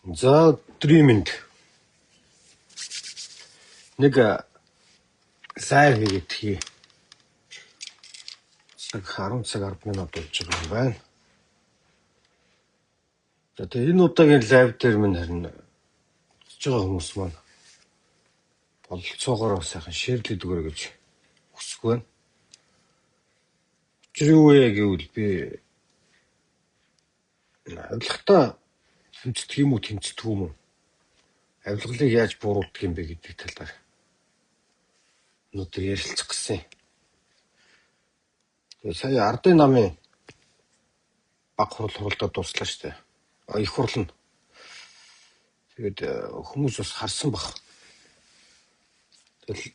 За өдрийн мэнд нэг live хийгээд хий. Цаг 10 цаг 10 минут болж байгаа юм байна. За тэгээ энэ удаагийн live дээр минь харин үзэж байгаа хүмүүс маань бололцоогоор сайхан share лээд өгөөрэй гэж хүсэх байна. Учир юу вэ гэвэл би авилгатаа тэмцдэг юм уу, тэмцдэг юм уу? Авилгалыг яаж бууруулдаг юм бэ гэдэг талаар өнөөдөр ярилцах гэсэн. Тэгээ сая ардын намын баг хурал хуралдаа дуслаа шүү дээ. Их хурал нь. Тэгээд хүмүүс бас харсан бах. Тэгэл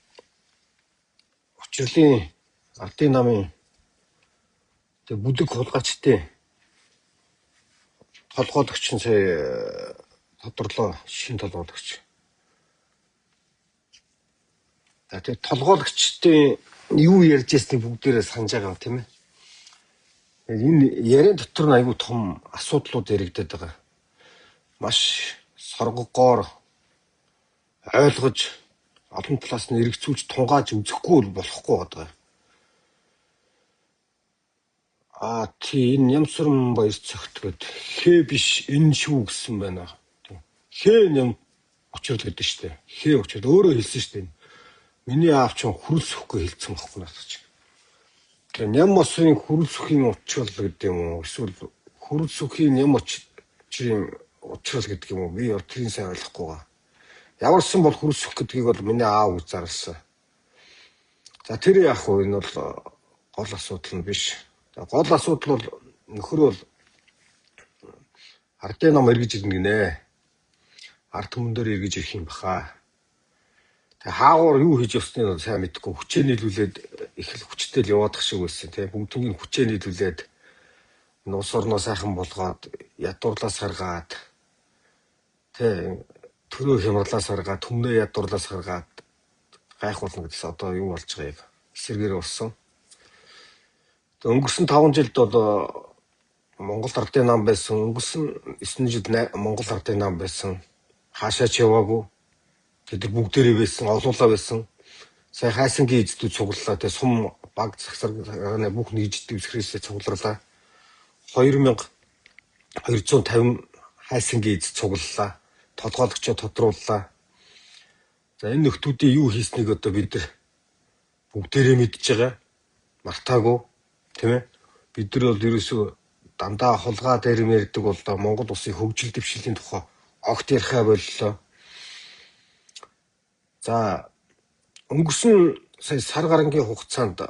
учирлын ардын намын тэг бүлэг хулгайчдын толгойлогч нь сая тодорлоо, шин толгойлогч. За тэгээд толгойлогчдын юу ярьж байсныг бүгдээрээ санаж байгаа тийм ээ. Энэ яриан дотор нь айгүй том асуудлууд яригдаад байгаа. Маш соргогоор ойлгож олон талаас нь эргэцүүлж тунгааж үзэхгүй болохгүй байгаа. Аа тий, энэ Нямсран баяр цогт гээд хээ биш энэ шүү гэсэн байна. Хээ ням учрал гэдэг шүү дээ. Хээ учрал өөрөө хэлсэн шүү дээ. Миний аав чинь хүрэл сүхгүй хэлсэн байхгүй надад чинь. Тэгээ ням осын хүрэл сүхийн учрал гэдэг юм уу? Эсвэл хүрэл сүхийн ням учрын учрал гэдэг юм уу? Би тэрийг сайн ойлгохгүй байгаа. Ямарсан бол хүрэл сүх гэдгийг бол миний аав гэж зарласан. За тэр яах вэ? Энэ бол гол асуудал нь биш. Гол асуудал бол нөхөр бол ардын нам эргэж ирнэ гинэ. Ард түмэн дээр эргэж ирэх юм баха. Тэгээ хаагуур юу хийж явсныг бол сайн мэдэхгүй. Хүчээ нийлүүлээд их л хүчтэй л яваадах шиг байсан тийм. Бүгднийг хүчээ нийлүүлээд улс орноо сайхан болгоод ядуурлаас гаргаад тийм төрөө хямралаас гаргаад түмнээ ядуурлаас гаргаад гайхуулна гэдээс одоо юу болж байгааг эсэргээр болсон. Өнгөрсөн 5 жилд бол Монгол ардын нам байсан. Өнгөрсөн 9 жилд Монгол ардын нам байсан. Хаашаа ч яваагүй. Тэд нар бүгдээрээ байсан, олуулаа байсан. Сая хайсангийн эздүүд цуглалаа. Тэгээ сум баг цагсаргааны бүх нэгжид дэвсгэрээсээ цугларлаа. 2250 хайсангийн эз цуглалаа. Толгойлогчоо тодрууллаа. За энэ нөхдүүдийн юу хийснийг одоо бид нар бүгдээрээ мэдж байгаа. Мартаагүй. Тийм ээ. Бид нар бол ерөөсөө дандаа хулгай дээр ярьдаг боллоо. Монгол улсын хөгжил дэвшилийн тухай огт ярихаа боллоо. За өнгөрсөн сая сар гарангийн хугацаанд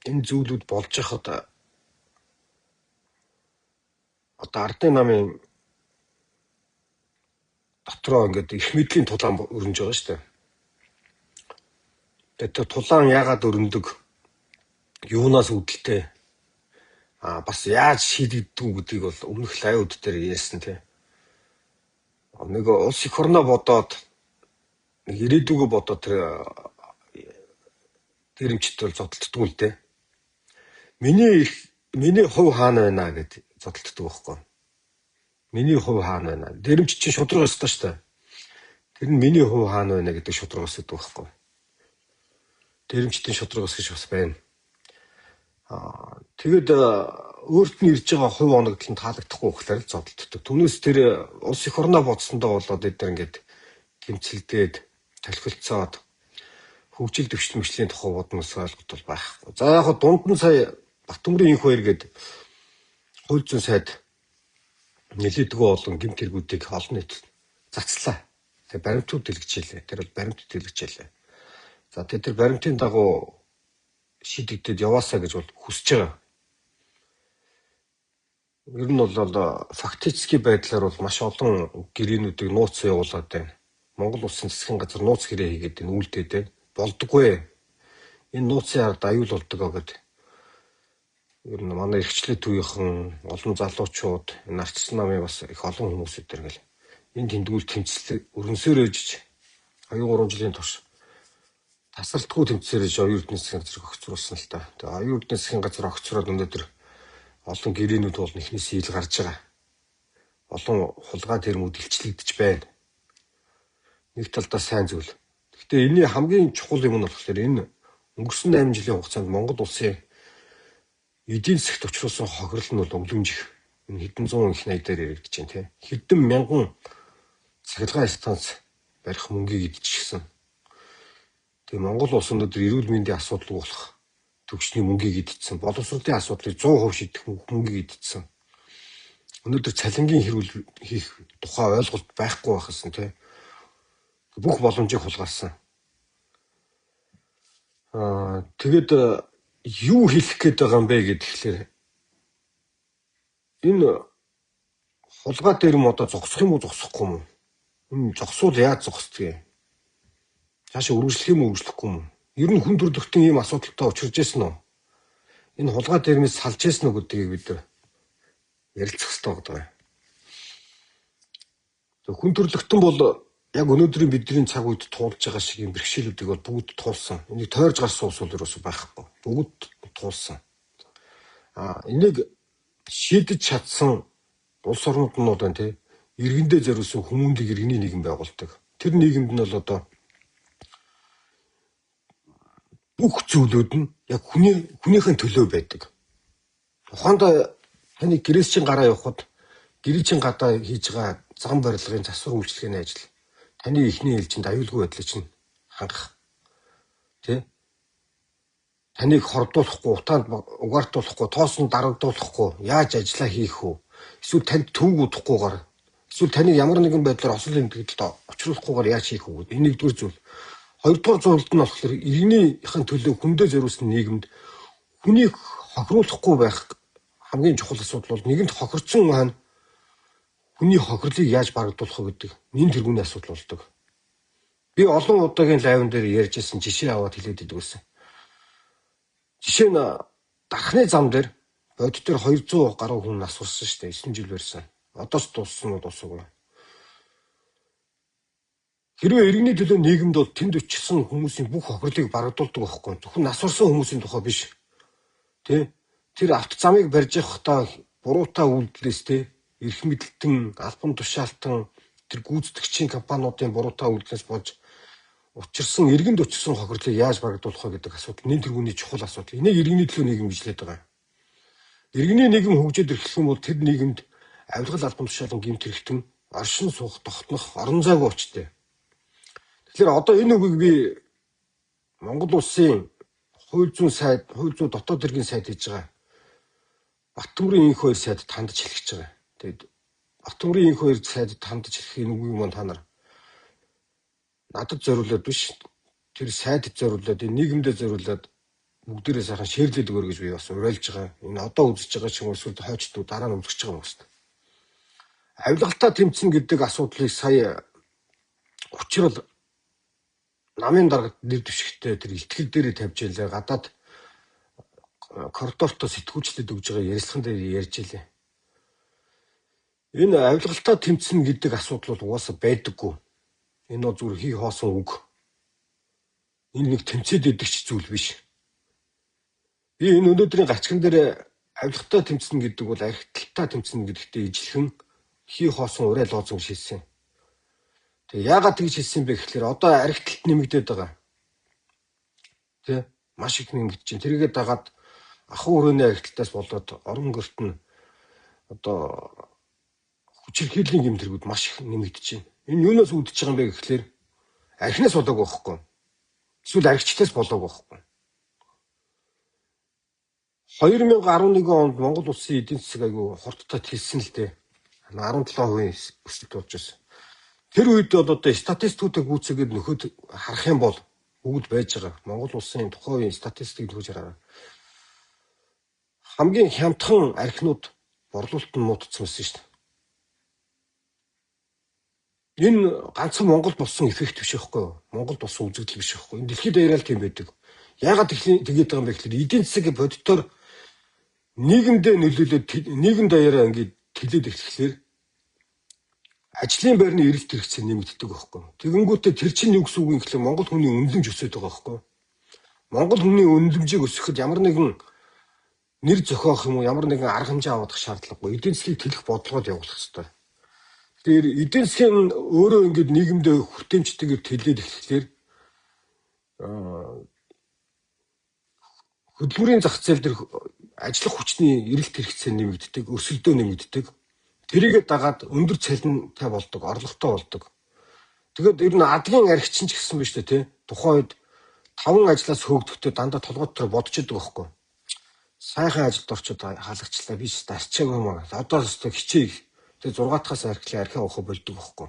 энэ зүйлүүд болж байхад одоо ардын намын дотроо ингээд их мэдлийн тулаан өрнөж байгаа шүү дээ. Тэгээд тулаан яагаад өрнөдөг? Юунаас үүдэлтэй? Аа бас яаж шийдэгддэг үү гэдгийг бол өмнөх лайвууд дээр ярьсан тийм. Нэг улс эх орноо бодоод нэг ирээдүгөө бодоод тэр дэрэмчт бол зодтолддог л дээ. Миний хувь хаана байна гэд зодтолддог байхгүй. Миний хувь хаана байна? Дэрэмч чинь шудраг ёстой шүү дээ. Тэр нь миний хувь хаана байна гэдэг шудраг ёс гэдэг байхгүй. Дэрэмчдийн шудраг ёс гэж бас байна. Тэгээд өөрт нь ирж байгаа хувь оногдол нь таалагдахгүй болохоор л зодтолддог. Түүнээс тэр улс эх орноо бодсондоо болоод эдгээр ингээд тэмцэлдээд толхилцоод хөгжил дэвшил мөчлийн тухай бодмос ойлголт бол байхгүй. За яг хаа дунд нь сая Батөмрийн инх хоёр гээд хууль зүйн сайд нэлээдгүй олон гэмт хэрэгүүдийг олон нийт цацлаа. Тэгээ баримтууд дэлгэжээлээ. Тэр бол баримт дэлгэжээлээ. За тэгээ тэр баримтын дагуу шийдэгдээд яваасаа гэж бол хүсэж байгаа. Ер нь бол фактический байдлаар бол маш олон гэрээнүүдийг нууц явуулаад байна. Монгол улсын засгийн газар нууц гэрээ хийгээд энэ үйлдээд байна. Болдоггүй. Энэ нууцын ард аюул болдог гэдэг. Ер нь манай эрхчлээ төвийнхэн олон залуучууд энэ ардчилсан намын бас их олон хүмүүс өдр ингээл энэ тэндгүүл тэмцэл өрнөсөөр ээжж 2 3 жилийн турш тасралтгүй тэмцсээр оюун эрдэнэ засгийн газрыг огцруулсан л та. Тэгээ оюун эрдэнэ засгийн газар огцроод өнөөдөр олон гэрээнүүд бол эхнээс ил гарч байгаа. Олон хулгай тэрмүүд илчлэгдэж байна. Нэг талдаа сайн зүйл. Гэхдээ энэний хамгийн чухал юм нь болохоор энэ өнгөрсөн 8 жилийн хугацаанд Монгол улсын эдийн засагт учруулсан хохирол нь бол өвлөмжих. Энэ хэдэн зуун их 80 дээр яригдж байна тийм. Хэдэн мянган цахилгаан станц барих мөнгийг идчихсэн. Тэгээ Монгол улс өнөөдөр эрүүл мэндийн асуудал болох төвчний мөнгийг идчихсэн. Боловсролын асуудлыг 100% шийдэх мөнгийг идчихсэн. Өнөөдөр цалингийн хэрүүл хийх тухай ойлголт байхгүй байх гэсэн тийм. Бүх боломжийг хулгайлсан. Тэгээд юу хэлэх гээд байгаа юм бэ гэхээр энэ хулгай дээр юм одоо зогсох юм уу зогсохгүй юм уу? Энэ зогсвол яаж зогсдог юм? Цаашаа үргэлжлэх юм уу үргэлжлэхгүй юм уу? Ер нь хүн төрөлхтөн ийм асуудалтай учирч байсан уу? Энэ хулгай дээрмээс салж байсан уу гэдгийг бид ярилцах хэрэгтэй байдаг. Хүн төрөлхтөн бол яг өнөөдрийн бидний цаг үед туулж байгаа шиг юм бэрхшээлүүдийг бол бүгд туулсан. Энийг тойрж гарсан улс бол ерөөсөө байхгүй. Бүгд туулсан. Энийг шийдэж чадсан улс орнууд нь бол тий иргэндээ зориулсан хүмүүнлэг иргэний нийгэм байгуулдаг. Тэр нийгэмд нь бол одоо бүх зүйлүүд нь яг хүнийхэн төлөө байдаг. Тухайд таны гэрээс чинь гараа явхад гэрээ чинь гадаа хийж байгаа зам барилгын засвар үйлчилгээний ажил таны эхний ээлжинд аюулгүй байдлыг чинь хангах тий таныг хордуулахгүй, утаанд угаартуулахгүй, тоосон дарагдуулахгүй яаж ажиллаа хийх вэ? Эсвэл танд төвөг удахгүйгээр эсвэл таныг ямар нэгэн байдлаар осол эмтгэлд учруулахгүйгээр яаж хийх вэ? Энэ нэгдүгээр зүйл. Хоёрдугаар зүйлд нь болохоор иргэнийхэн төлөө хүндээ зориулсан нийгэмд хүнийг хохируулахгүй байх хамгийн чухал асуудал бол нэгэнт хохирцсон маань хүний хохирлыг яаж барагдуулах вэ гэдэг нэн тэргүүний асуудал болдог. Би олон удаагийн лайвн дээр ярьж байсан жишээ аваад хэлээд идэг байсан. Жишээ нь дархны зам дээр бодит дээр 200 гаруй хүн нас барсан шүү дээ. 9 жил барьсан. Одоо ч дууссан уу дуусаагүй. Хэрвээ иргэний төлөө нийгэмд бол тэнд өчсөн хүмүүсийн бүх хохирлыг барагдуулдаг байхгүй. Зөвхөн нас барсан хүмүүсийн тухай биш. Тэ? Тэр авто замыг барьж явахдаа буруутай үйлдэлээс тэ эрх мэдэлтэн, албан тушаалтан тэр гүйцэтгэгчийн компаниудын буруутай үйлдэлээс болж учирсан иргэнд учирсан хохирлыг яаж барагдуулах вэ гэдэг асуудал нэн тэргүүний чухал асуудал. Энийг иргэний төлөө нийгэм гэж хэлээд байгаа юм. Иргэний нийгэм хөгжөөд ирэхлэх юм бол тэр нийгэмд авилгал албан тушаалан гэмт хэрэгтэн оршин суух тогтнох орон зайгүй учиртай. Тэгэхээр одоо энэ үгийг би Монгол улсын хууль зүйн сайд, хууль зүйн дотоод хэргийн сайд хийж байгаа Баттөмрийн инх хоёр сайдад хандаж хэлэх гэж байгаа. Тэгээд Баттөмрийн инх хоёр сайдад хандаж хэлэх энэ үгийг мөн та нар надад зориулаад биш, тэр сайдад зориулаад, энэ нийгэмдээ зориулаад бүгдээрээ сайхан шеэрлээд өгөр гэж би бас уриалж байгаа. Энэ одоо үзэж байгаа ч юм уу эсвэл хойчдуу дараа нь үзэж байгаа юм байна. Авилгалтай тэмцэн гэдэг асуудлыг сая учрал намын даргад нэр дэвшигтэй тэр ихтгэл дээрээ тавьж байлаа. Гадаад коридортой сэтгүүлчлээд өгж байгаа ярилцлаган дээр ярьж байлаа. Энэ авилгалтай тэмцэн гэдэг асуудал бол угаасаа байдаггүй. Энэ бол зүгээр хий хоосон үг. Энэ нэг тэмцээд идэх ч зүйл биш. Би энэ өнөөдрийн гачигн дээр авилгатай тэмцэн гэдэг бол архиталтай тэмцэн гэдэгтэй ижилхэн хий хоосон урай лоозон гэж хэлсэн. Тэгээ яагаад тэгж хэлсэн бэ гэхлээр одоо архиталт нэмэгдээд байгаа. Тэ маш их нэмэгдэж чинь. Тэрийгээ дагаад ахуй өрөөний архиталтаас болоод орон гэрт нь одоо хүчирхийллийн гэмт хэрэгүүд маш их нэмэгдэж байна. Энэ юунаас үүдэж байгаа юм бэ гэхлээр архинаас болоогүй байхгүй. Эсвэл архичтаас болоогүй байхгүй. 2011 онд Монгол улсын эдийн засаг айгүй хурдтай тэлсэн л дээ. 17% өсөлт болж байсан. Тэр үед бол одоо статистикуудыг гүйцээгээд нөхөд харах юм бол бүгд байж байгаа. Монгол улсын тухайн үеийн статистикийг нөхөж хараа. Хамгийн хямдхан архинууд борлуулалт нь муудсан байсан шүү дээ. Энэ ганцхан Монголд болсон эффект биш байхгүй юу? Монголд болсон үзэгдэл биш байхгүй юу? Энэ дэлхийд даяараа л тийм байдаг. Яагаад тэгээд байгаа юм бэ гэхээр эдийн засаг бодитоор нийгэмдээ нөлөөлөөд нийгэм даяараа ингээд тэлээд эхлэхлээр ажлын байрны эрэлт хэрэгцээ нэмэгддэг байхгүй юу? Тэгэнгүүтээ тэр чинь юу гэсэн үг юм гэхлээр Монгол хүний үнэлэмж өсөд байгаа байхгүй юу? Монгол хүний үнэлэмжийг өсгөхөд ямар нэгэн нэр зохиох юм уу, ямар нэгэн арга хэмжээ авах шаардлагагүй. Эдийн засгийг тэлэх бодлогод явуулах хэрэгтэй. Тэгэхээр эдийн засгийн өөрөө ингээд нийгэмдээ хүртээмжтэйгээр тэлээд эхлэхлээр хөдөлмөрийн зах зээл дээр ажиллах хүчний эрэлт хэрэгцээ нэмэгддэг, өрсөлдөө нэмэгддэг. Тэрийгэ дагаад өндөр цалинтай болдог, орлоготой болдог. Тэгээд ер нь адгийн архичин ч гэсэн биш үү те. Тухайн үед 5 ажлаас хөөгдөхдөө дандаа толгой дотор бодож идэг байхгүй. Сайхан ажилд орчод халагчлаа, би ч арчаагүй юм аа. Одоо өстө хичээх. Тэгээд 6 дахаас архилаа архиа авах болдог байхгүй.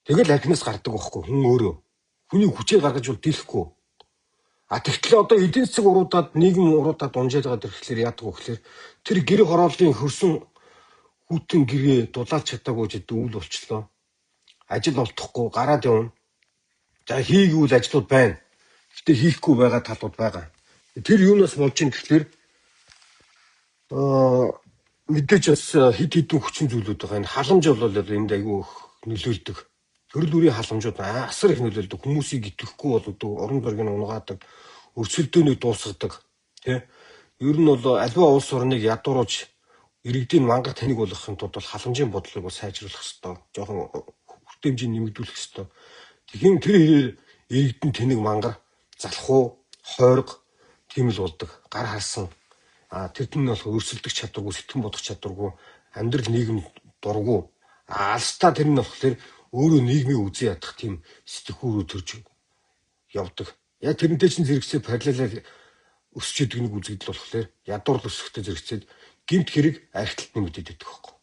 Тэгэл архинаас гардаг байхгүй хүн өөрөө. Хүний хүчээр гаргаж бол дийлэхгүй. А тэгтэл одоо эдийн засаг уруудаад нийгэм уруудаад унжаад байгаа гэхлээр яадаг вэ гэхлээр тэр гэр хорооллын хөрсөн хүйтэн гэрээ дулаалж чадаагүй ч гэдэг үйл болчлоо. Ажил олдохгүй гараад явна. За хийгүүл ажлууд байна. Гэтэ хийхгүй байгаа талууд байгаа. Тэр юунаас болж ийн гэхлээр мэдээж бас хэд хэдэн хүчин зүйлүүд байгаа. Энэ халамж бол энд айгүй их нөлөөлдөг. Төрөл бүрийн халамжууд асар их нөлөөлдөг. Хүмүүсийг итгэхгүй болдог, уран зургийг унгаадаг, өрсөлдөөнийг дуусгадаг. Тэ? Ер нь бол альва улс орныг ядууруулж иргэдийн мангар тэнэг болгохын тулд бол халамжийн бодлогыг бол сайжруулах ёстой. Жохон хүртээмжийг нэмэгдүүлэх ёстой. Тэгэхээр тэр хэрээр иргэдэн тэнэг мангар залхуу, хойрог тийм л болдог. Гар харсан. А тэр нь болох өрсөлдөх чадваргүй, сэтгэн бодох чадваргүй, амьдрал нийгэм дургу. А алстаа тэр нь болохоор өөрөө нийгмийг үзэн ядах тийм сэтгхүүрүү төрж явдаг. Яг тэрнтэй чинь зэрэгцээ параллелаар өсөж идэг нэг үзэгдэл болохоор ядуурлал өсөхтэй зэрэгцээд гэмт хэрэг архиталт нэмэгдээд идэх байхгүй.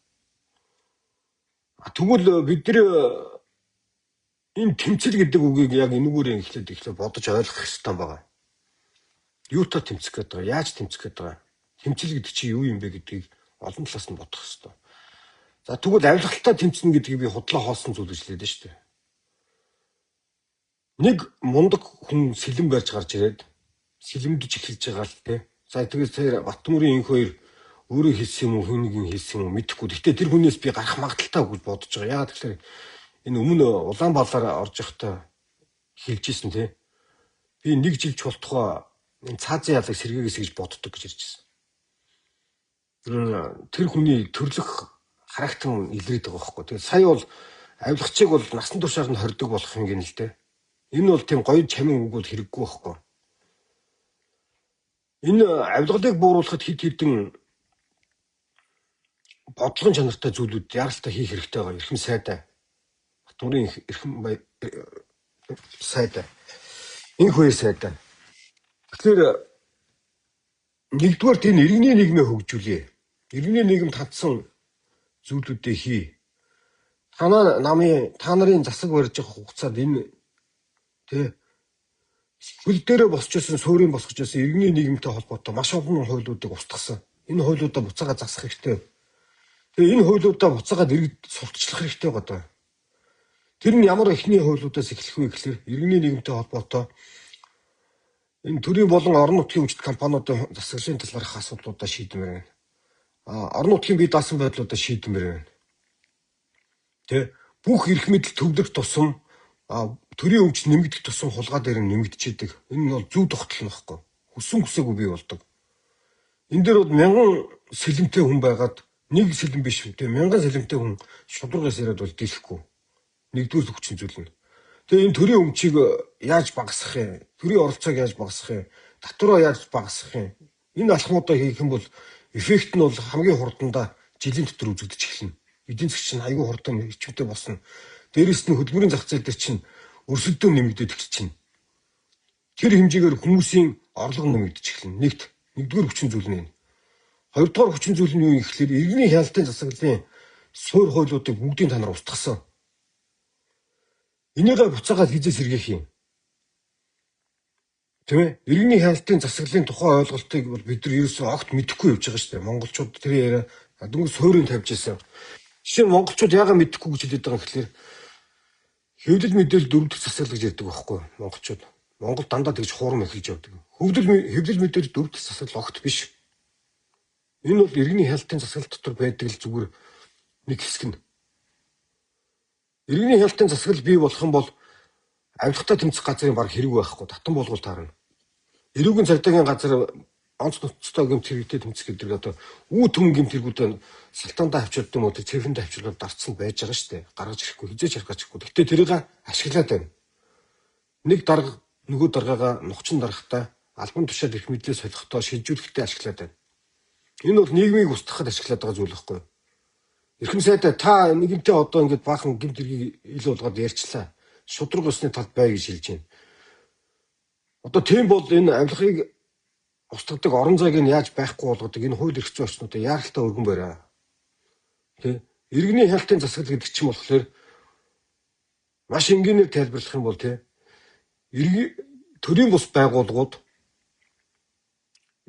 А тэгвэл бид нар энэ тэмцэл гэдэг үгийг яг энэгээр эхлээд бодож ойлгох хэрэгтэй байгаа. Юутай тэмцэх гээд байгаа, яаж тэмцэх гээд байгаа. Тэмцэл гэдэг чинь юу юм бэ гэдгийг олон талаас нь бодох хэрэгтэй. За тэгвэл авилгалтай тэмцэнэ гэдгийг би худлаа хоосон зүйл гэж хэлээд шүү дээ. Нэг мундаг хүн сэлэм барьж гарч ирээд сэлэмдэж эхэлж байгаа л те. За тэгээс тэр Батмөрийн инх хоёр өөрөө хэлсэн юм уу, хүн нэгэн хэлсэн юм уу мэдэхгүй. Гэхдээ тэр хүнээс би гарах магадaltaй гэж бодож байгаа. Яагаад гэхээр энэ өмнө Улаанбаатар орж явахдаа хэлж ирсэн те. Би нэг жил чултугай энэ цаазын ялыг сэргээгээс гэж боддог гэж ирж байсан. Тэр хүний төрлөх характер нь илрээд байгаа байхгүй. Тэгээд сая бол авилгачийг бол насан туршаар нь хордог болох юм гин л дээ. Энэ бол тийм гоё чамин үг бол хэрэггүй байхгүй. Энэ авилгалыг бууруулахад хэд хэдэн бодлогын чанартай зүйлүүд яралтай хийх хэрэгтэй байгаа. Эрхэм сайдаа. Батмөрийн эрхэм сайдаа. Энэ хоёр сайдаа. Тэгэхээр нэгдүгээр тийм иргэний нийгмээ хөгжүүлье. Иргэний нийгэмд хандсан зүйлүүдээ хий. Танаа намын та нарын засаг барьж явах хугацаанд энэ тэ хөл дээрээ босч исэн, суурийн босгож исэн иргэний нийгэмтэй холбоотой маш олон хуулиудыг устгасан. Энэ хуулиудаа буцаагаад засах хэрэгтэй. Тэгээ энэ хуулиудаа буцаагаад иргэд сурталчлах хэрэгтэй байгаа. Тэр нь ямар эхний хуулиудаас эхлэх вэ гэхлээр иргэний нийгэмтэй холбоотой энэ төрийн болон орон нутгийн хүчит компаниудын засаглалын талаарх асуудлуудаа шийдмээр байна. Орон нутгийн бие даасан байдлуудаа шийдмээр байна. Тэ бүх эрх мэдэл төвлөрөх тусам төрийн өмч нэмэгдэх тусам хулгай дээр нэмэгдчихэдэг. Энэ нь бол зүү тогтол нь багхгүй. Хүссэн хүсээгүй бий болдог. Энэ дээр бол мянган сэлэмтэй хүн байгаад нэг сэлэм биш тэ мянган сэлэмтэй хүн шударгаас яриад бол дийлэхгүй. Нэгдүгээр хүчин зүйл нь. Тэгээ энэ төрийн өмчийг яаж багасгах юм? Төрийн оролцоог яаж багасгах юм? Татвараа яаж багасгах юм? Энэ алхмуудаа хийх юм бол эффект нь бол хамгийн хурдандаа жилийн дотор үзэгдэж эхэлнэ. Эдийн засаг чинь айгүй хурдан ичимтэй болсон. Дээрээс нь хөдөлмөрийн зах зээл дээр чинь өрсөлдөөн нэмэгдээд эхэлж чинь. Тэр хэмжээгээр хүмүүсийн орлого нэмэгдэж эхэлнэ. Нэгдүгээр хүчин зүйл нь энэ. Хоёрдугаар хүчин зүйл нь юу юм гэхлээр иргэний хяналтын засаглалын суурь хуулиудыг бүгдийг та нар устгасан. Энийгээ буцаагаад хизээ сэргээх юм. Тийм ээ? Иргэний хяналтын засаглалын тухай ойлголтыг бол бид нар ерөөсөө огт мэдэхгүй явж байгаа шүү дээ. Монголчууд тэр яриа дөнгөж суурийг тавьж ирсэн. Жишээ нь монголчууд яагаад мэдэхгүй гэж хэлээд байгаа юм гэхлээр хэвлэл мэдээлэл дөрөв дэх засаглал гэж ярьдаг байхгүй монголчууд. Монгол дандаа тэгж хуурам эхэлж явдаг. Хэвлэл мэдээлэл дөрөв дэх засаглал огт биш. Энэ бол иргэний хяналтын засаглал дотор байдаг л зүгээр нэг хэсэг нь. Иргэний хяналтын засаглал бий болох юм бол авилгатай тэмцэх газрын баг хэрэг байхгүй, татан болгол таарна. Эрүүгийн цагдаагийн газар Онц ноцтой гэмт хэрэгтэй тэмцэх гэдэг одоо үү түн гэмт хэрэгүүдээ салтаандаа авчирд юм уу, тэр цэвхэндээ авчирлаад дарцсан байж байгаа шүү дээ. Гаргаж ирэхгүй, хизээч гаргаж ирэхгүй. Гэхдээ тэрийг ашиглаад байна. Нэг дарга нөгөө даргаагаа нухчин дарахтаа албан тушаал эрх мэдлээ солихдоо шилжүүлэхдээ ашиглаад байна. Энэ бол нийгмийг устгахад ашиглаад байгаа зүйл байхгүй юу? Эрхэм сайд та нэгэнтээ одоо ингээд баахан гэмт хэргийг ил болгоод ярьчлаа. Шудраг усны талд бай гэж хэлж байна. Одоо тийм бол энэ авилгыг устгадаг орон зайг нь яаж байхгүй болгодог энэ хууль эрх зүйн орчнуудыг яаралтай өргөн бариа. Тэ? Иргэний хяналтын засаглал гэдэг чинь болохоор маш энгийнээр тайлбарлах юм бол тэ иргэн төрийн бус байгууллагууд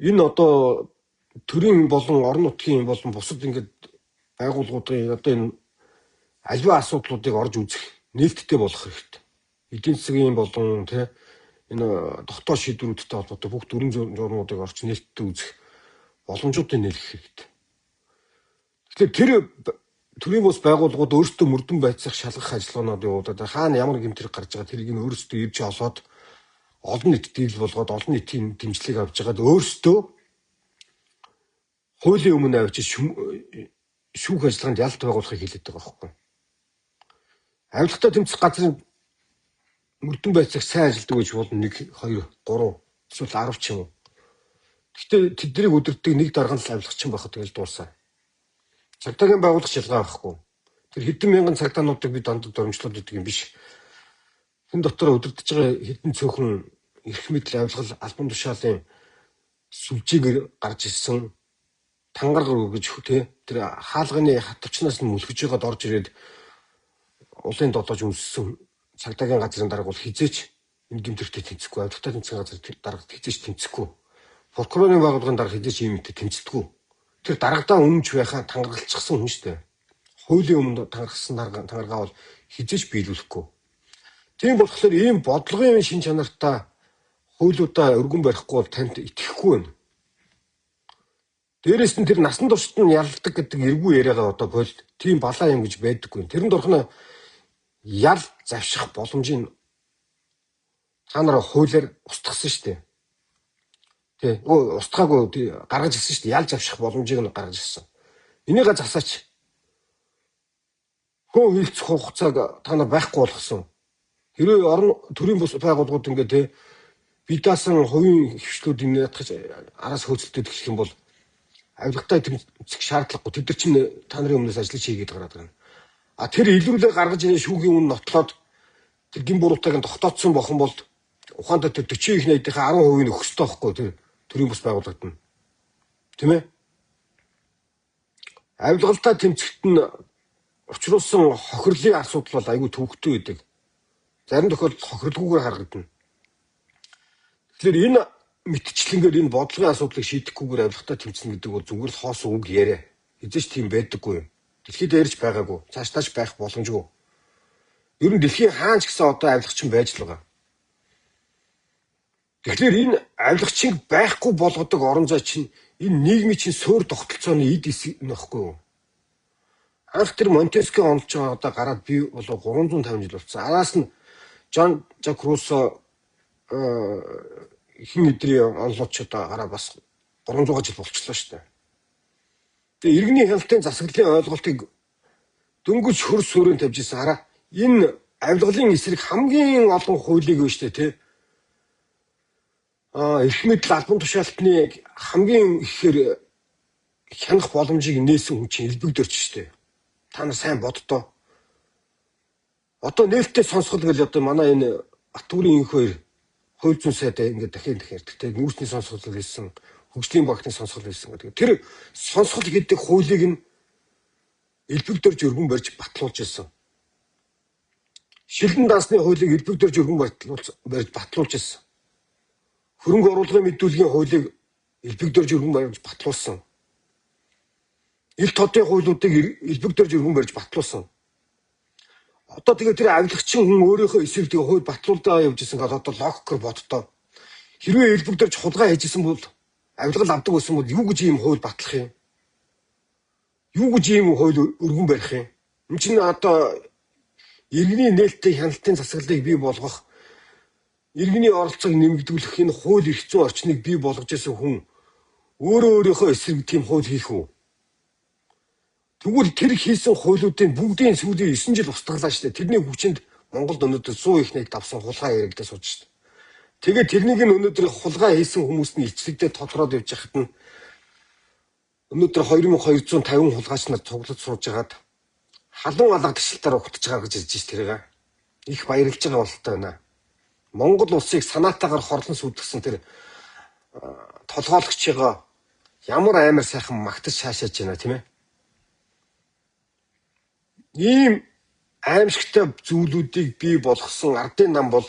энэ одоо төрийн болон орон нутгийн болон бусад ингээд байгууллагуудын одоо энэ аливаа асуудлуудыг орж үзэх нээлттэй болох хэрэгтэй. Эдийн засгийн болон тэ энэ дотоод шийдвэрүүдтэй холбоотой бүх дүрм журмуудыг орч нээлттэй үзэх боломжуудыг нээлгэх хэрэгтэй. Тэгэхээр тэр төрийн бус байгууллагууд өөрсдөө мөрдөн байцаах шалгах ажиллагаанууд явуулаад хаана ямар гэмт хэрэг гарч байгаа тэрийг нь өөрсдөө ирж олоод олон нийт дийл болгоод олон нийтийн дэмжлэг авч байгаад өөрсдөө хуулийн өмнө авчиж шүүх ажиллагаанд ялт байгуулахыг хэлээд байгаа байхгүй. Авилгатай тэмцэх газрын мөрдөн байцаах сайн ажилдаг гэж болно 1 2 3 эсвэл 10 ч юм уу. Гэхдээ тэднийг удирддаг нэг дарга нь л авилгачин байхад тэгэл дуусаа. Цагдаагийн байгууллага шалгаа авахгүй. Тэр хэдэн мянган цагдгаануудыг би дандаа дөрвөлжлоод идэг юм биш. Тэн дотор удирдах байгаа хэдэн цөөхөн эрх мэдэл авилгал албан тушаалын сүлжээгээр гарч ирсэн тангараг өгөж тий тэр хаалганы хатвчнаас нь мөлхөж байгаад орж ирээд улын долоож үнссэн цагдаагийн газрын дарга бол хизээч энэ гэмтэрхтэй тэнцэхгүй, авилгатай тэнцэх газар дарга хизээч тэнцэхгүй. Прокурорын байгууллагын дарга хизээч ийм юмтай тэнцдэггүй. Тэр даргадаа үнэнч байхаа тангаргалчихсан хүн шүү дээ. Хуулийн өмнө тангаргасан тангаргаа бол хизээч биелүүлэхгүй. Тийм болохоор ийм бодлогын шин чанартай хуулиудаа өргөн барихгүй бол танд итгэхгүй байна. Дээрээс нь тэр насан туршид нь ялдаг гэдэг эргүү яриагаа одоо боль тийм балаа юм гэж байдаггүй. Тэрэн дорхно ял завших боломжийг та нар хуулиар устгасан шүү дээ. Тэ. Устгаагүй гаргаж ирсэн шүү дээ. Ял завших боломжийг нь гаргаж ирсэн. Энийгээ засаач. Хөө хилцэх хугацааг та нар байхгүй болгосон. Хэрвээ орон төрийн бус байгууллагууд ингээд тэ бие даасан хувийн хвшлүүд энэ ятгах араас хөөцөлдөд эхлэх юм бол авилгатай тэмцэх шаардлагагүй. Тэд нар чинь та нарын өмнөөс ажиллаж хийгээд гараад байгаа юм. А тэр илрүүлээ гаргаж ирээ шүүхийн үн нотлоод тэр гин буруутайг нь тогтооцсон бохон бол ухаантай тэр 40 их 80-ийнхаа 10% нь өгөх ёстой байхгүй тэр төрийн бус байгууллагад нь. Тийм ээ? Авилгалтай тэмцэхт нь учруулсан хохирлын асуудал бол айгүй төвөгтэй байдаг. Зарим тохиолдолд хохирлгүйгээр харагдана. Тэгэхээр энэ мэтчлэнгээр энэ бодлогын асуудлыг шийдэхгүйгээр авилгатай тэмцэнэ гэдэг бол зүгээр л хоосон үг яриа. Эзэж тийм байдаггүй юм. Дэлхийд дээрч байгаагүй. Цаашдаач байх боломжгүй. Ер нь дэлхийн хаан ч гэсэн одоо авилгачин байж л байгаа. Тэгэхээр энэ авилгачийг байхгүй болгодог орон зай чинь энэ нийгмийн чинь суур тогтолцооны эд эс нөхгүй юу? Анх тэр Монтескийн онолж байгаа одоо гараад би болоо 350 жил болсон. Араас нь Жан Жак Руссо хин эдрийн онолооч одоо гараа бас 300 жил болчихлоо шүү дээ. Тэгээ иргэний хяналтын засаглалын ойлголтыг дөнгөж хөр суурин тавьж ирсэн. Хараа энэ авилгалын эсрэг хамгийн олон хуулийг байна шүү дээ, тий. Эрх мэдэл албан тушаалтны хамгийн ихээр хянах боломжийг нээсэн хүн чинь элбэг дөрч шүү дээ. Та нар сайн боддоо. Одоо нээлттэй сонсгол гэл одоо манай энэ Батүрийн инх хоёр хууль зүйн сайд ингээд дахин дахин ярьдаг. Тэ нүүрсний сонсгол хийсэн, хөгжлийн банкны сонсгол хийсэн гэдэг. Тэр сонсгол гэдэг хуулийг нь элбэг дөрж өргөн барьж батлуулж ирсэн. Шилэн дансны хуулийг элбэг дөрж өргөн барьж батлуулж ирсэн. Хөрөнгө оруулалтын мэдүүлгийн хуулийг элбэг дөрж өргөн барьж батлуулсан. Ил тодын хуулиудыг элбэг дөрж өргөн барьж батлуулсан. Одоо тэгээ тэр авилгачин хүн өөрийнхөө эсрэг тэгээ хууль батлуулдаа явж исэн гал одоо логикоор боддоо. Хэрвээ элбэг дөрж хулгай хийжсэн бол авилгал авдаг байсан бол юу гэж ийм хууль батлах юм? Юу гэж ийм хууль өргөн барих юм? Энд чинь одоо иргэний нээлттэй хяналтын засаглалыг бий болгох, иргэний оролцоог нэмэгдүүлэх энэ хууль эрх зүйн орчныг бий болгож исэн хүн Өөрөө өөрийнхөө эсрэг тийм хууль хийх үү? Тэгвэл тэр хийсэн хуулиудын бүгдийн сүүлийн 9 жил устгалаа шүү дээ. Тэрний хүчинд Монголд өнөөдөр 100 их найд авсан хулгай яригдаа сууж шүү дээ. Тэгээд тэрнийг нь өнөөдөр хулгай хийсэн хүмүүс нь илчлэгдээ тодроод явж байхад нь өнөөдөр 2250 хулгайч нар цуглаж сууж хагаад халуун алга ташлалтаар угтаж гаргаж ирж ш тэрийг. Их баярлж байгаа бололтой байна. Монгол улсыг санаатаагаар хорлон сүдгсэн тэр толгойлогчийг ямар амар сайхан магтаж шаашааж байна тийм ээ. Ийм аимшигтай зүйлүүдийг бий болгосон ардын нам бол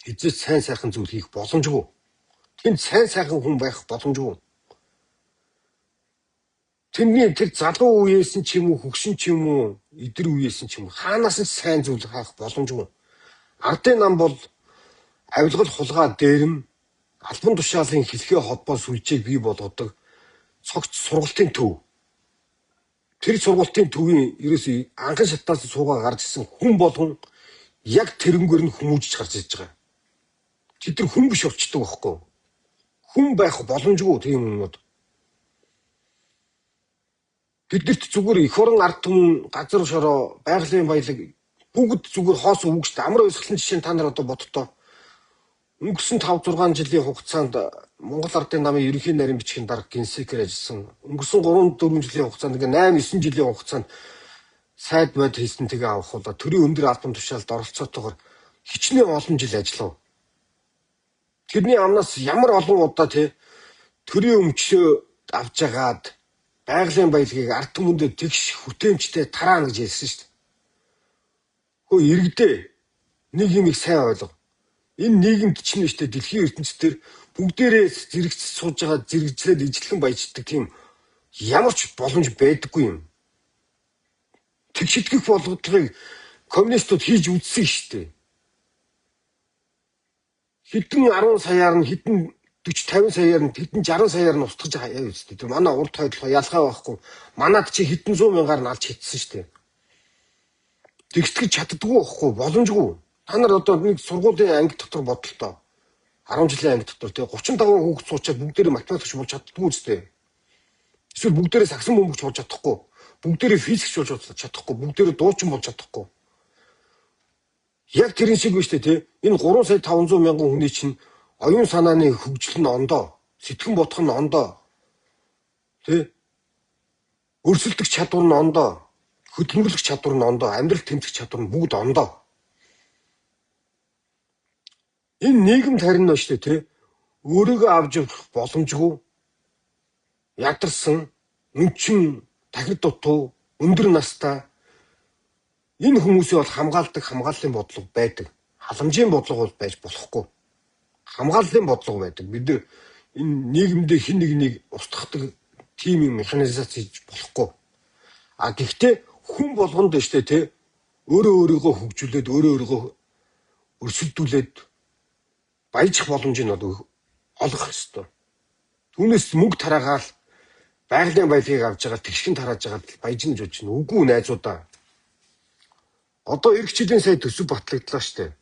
эзэж сайн сайхан зүйл хийх боломжгүй. Тэнд сайн сайхан хүн байх боломжгүй. Тэрний тэр залуу үеэс нь ч юм уу, хөгшин ч юм уу, эдэр үеэс нь ч юм уу хаанаас нь сайн зүйл хайх боломжгүй. Ардын нам бол авилгал хулгай дээрэм албан тушаалын хэлхээ холбоо сүлжээг бий болгодог цогц сургалтын төв. Тэр сургалтын төвийн ерөөсөө анхан шатаас суугаа гарч ирсэн хүн болгон яг тэрнгээр нь хүмүүжиж гарч ирж байгаа. Тэд нар хүн биш болчдөг байхгүй. Хүн байх боломжгүй тийм юмнууд. Тэднэрт зүгээр эх орон ард түмэн, газар шороо, байгалийн баялаг бүгд зүгээр хоосон үг шүү дээ. Амар уйсгалын жишээ нь та нар одоо бодтоо. Өнгөрсөн 5 6 жилийн хугацаанд Монгол Ардын намын ерөнхий нарийн бичгийн дарга генсекээр ажилласан. Өнгөрсөн 3 4 жилийн хугацаанд ингээ 8 9 жилийн хугацаанд сайд бод хийсэн тэгээ авах бол төрийн өндөр албан тушаалд оролцоотойгоор хичнээн олон жил ажиллав. Тэрний амнаас ямар олон удаа те төрийн өмчлөө авч агаад байгалийн баялагийг ард түмэндээ тэгш хөтөмжтэй тараана гэж хэлсэн шүү дээ. Хөө иргэдээ нэг юм их сайн ойлго. Энэ нийгэмд чинь шүү дээ дэлхийн ертөнцийн бүгдээрээ зэрэгц сууж байгаа зэрэгцлээд ижлэхэн баяждаг тийм ямар ч боломж байдаггүй юм. Тэгшитгэх болгодлогыг коммунистууд хийж үзсэн шүү дээ. Хэдэн 10 саяар нь хэдэн 40 50 саяар нь хэдэн 60 саяар нь устгаж байгаа юм шүү дээ. Тэр манай урд хойдлого ялгаа байхгүй. Манад чи хэдэн зуун мянгаар нь алж хитсэн шүү дээ. Тэгтгэж чаддгүй байхгүй боломжгүй. Та нар одоо нэг сургуулийн анги дотор бодлоо. 10 жилийн анги дотор тэгээ 35 хүүхэд суучаад бүгдээрээ математикч болж чаддгүй үстэй. Эсвэл бүгдээрээ сагсан бөмбөгч болж чадахгүй. Бүгдээрээ физикч болж чадахгүй. Бүгдээрээ дуучин болж чадахгүй. Яг тэрэн шиг биш үү те. Энэ 3 сая 500 мянган хүний чинь оюун санааны хөгжил нь ондоо, сэтгэн бодох нь ондоо. Тэ? Өрсөлдөх чадвар нь ондоо, хөдөлмөрлөх чадвар нь ондоо, амьдрал тэмцэх чадвар нь бүгд ондоо. Энэ нийгэмд харин нь шүү дээ, тэ? Өөрийгөө авч явах боломжгүй ядарсан, өнчин, тахир дутуу, өндөр настай энэ хүмүүсийг бол хамгаалдаг хамгааллын бодлого байдаг. Халамжийн бодлого бол байж болохгүй. Хамгааллын бодлого байдаг. Бид нар энэ нийгэмдээ хин нэг нэг устгадаг тийм юм механизац хийж болохгүй. А гэхдээ хүн болгонд шүү дээ, тэ? Өөрөө өөрийгөө хөгжүүлээд, өөрөө өөрийгөө өрсөлдүүлээд баяжих боломжийг бол олгох ёстой. Түүнээс мөнгө тараагаал байгалийн баялагийг авч байгаа тэгшгэн тарааж байгаа баяжна гэж бодож байна. Үгүй найзуудаа. Одоо эх жилийн сая төсөв батлагдлаа штэ.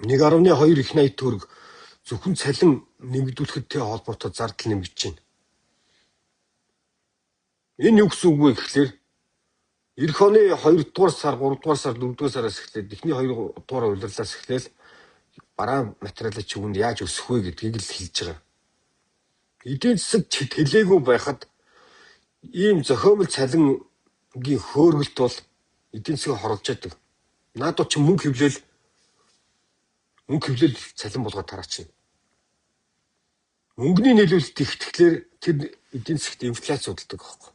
1.2 их 80 төгрөг зөвхөн цалин нэмэгдүүлэхэд тэ холбоотой зардал нэмэгдэж байна. Энэ юу гэсэн үг вэ гэхлээр эх оны 2 дугаар сар, 3 дугаар сар, 4 дугаар сараас эхлээд эхний 2 дугаар улирлаас эхлээл бараа материалын чүгэнд яаж өсөх вэ гэдгийг л хэлж байгаа. Эдийн засаг тэлээгүй байхад ийм зохиомл цалингийн хөөргөлт бол эдийн засгийг хорлож яадаг. Наадуу чи мөнгө хөвлөөл цалин болгоод тараачна. Мөнгөний нийлүүлэлт ихтгэхлээр тэр эдийн засагт инфляц удалдаг байхгүй.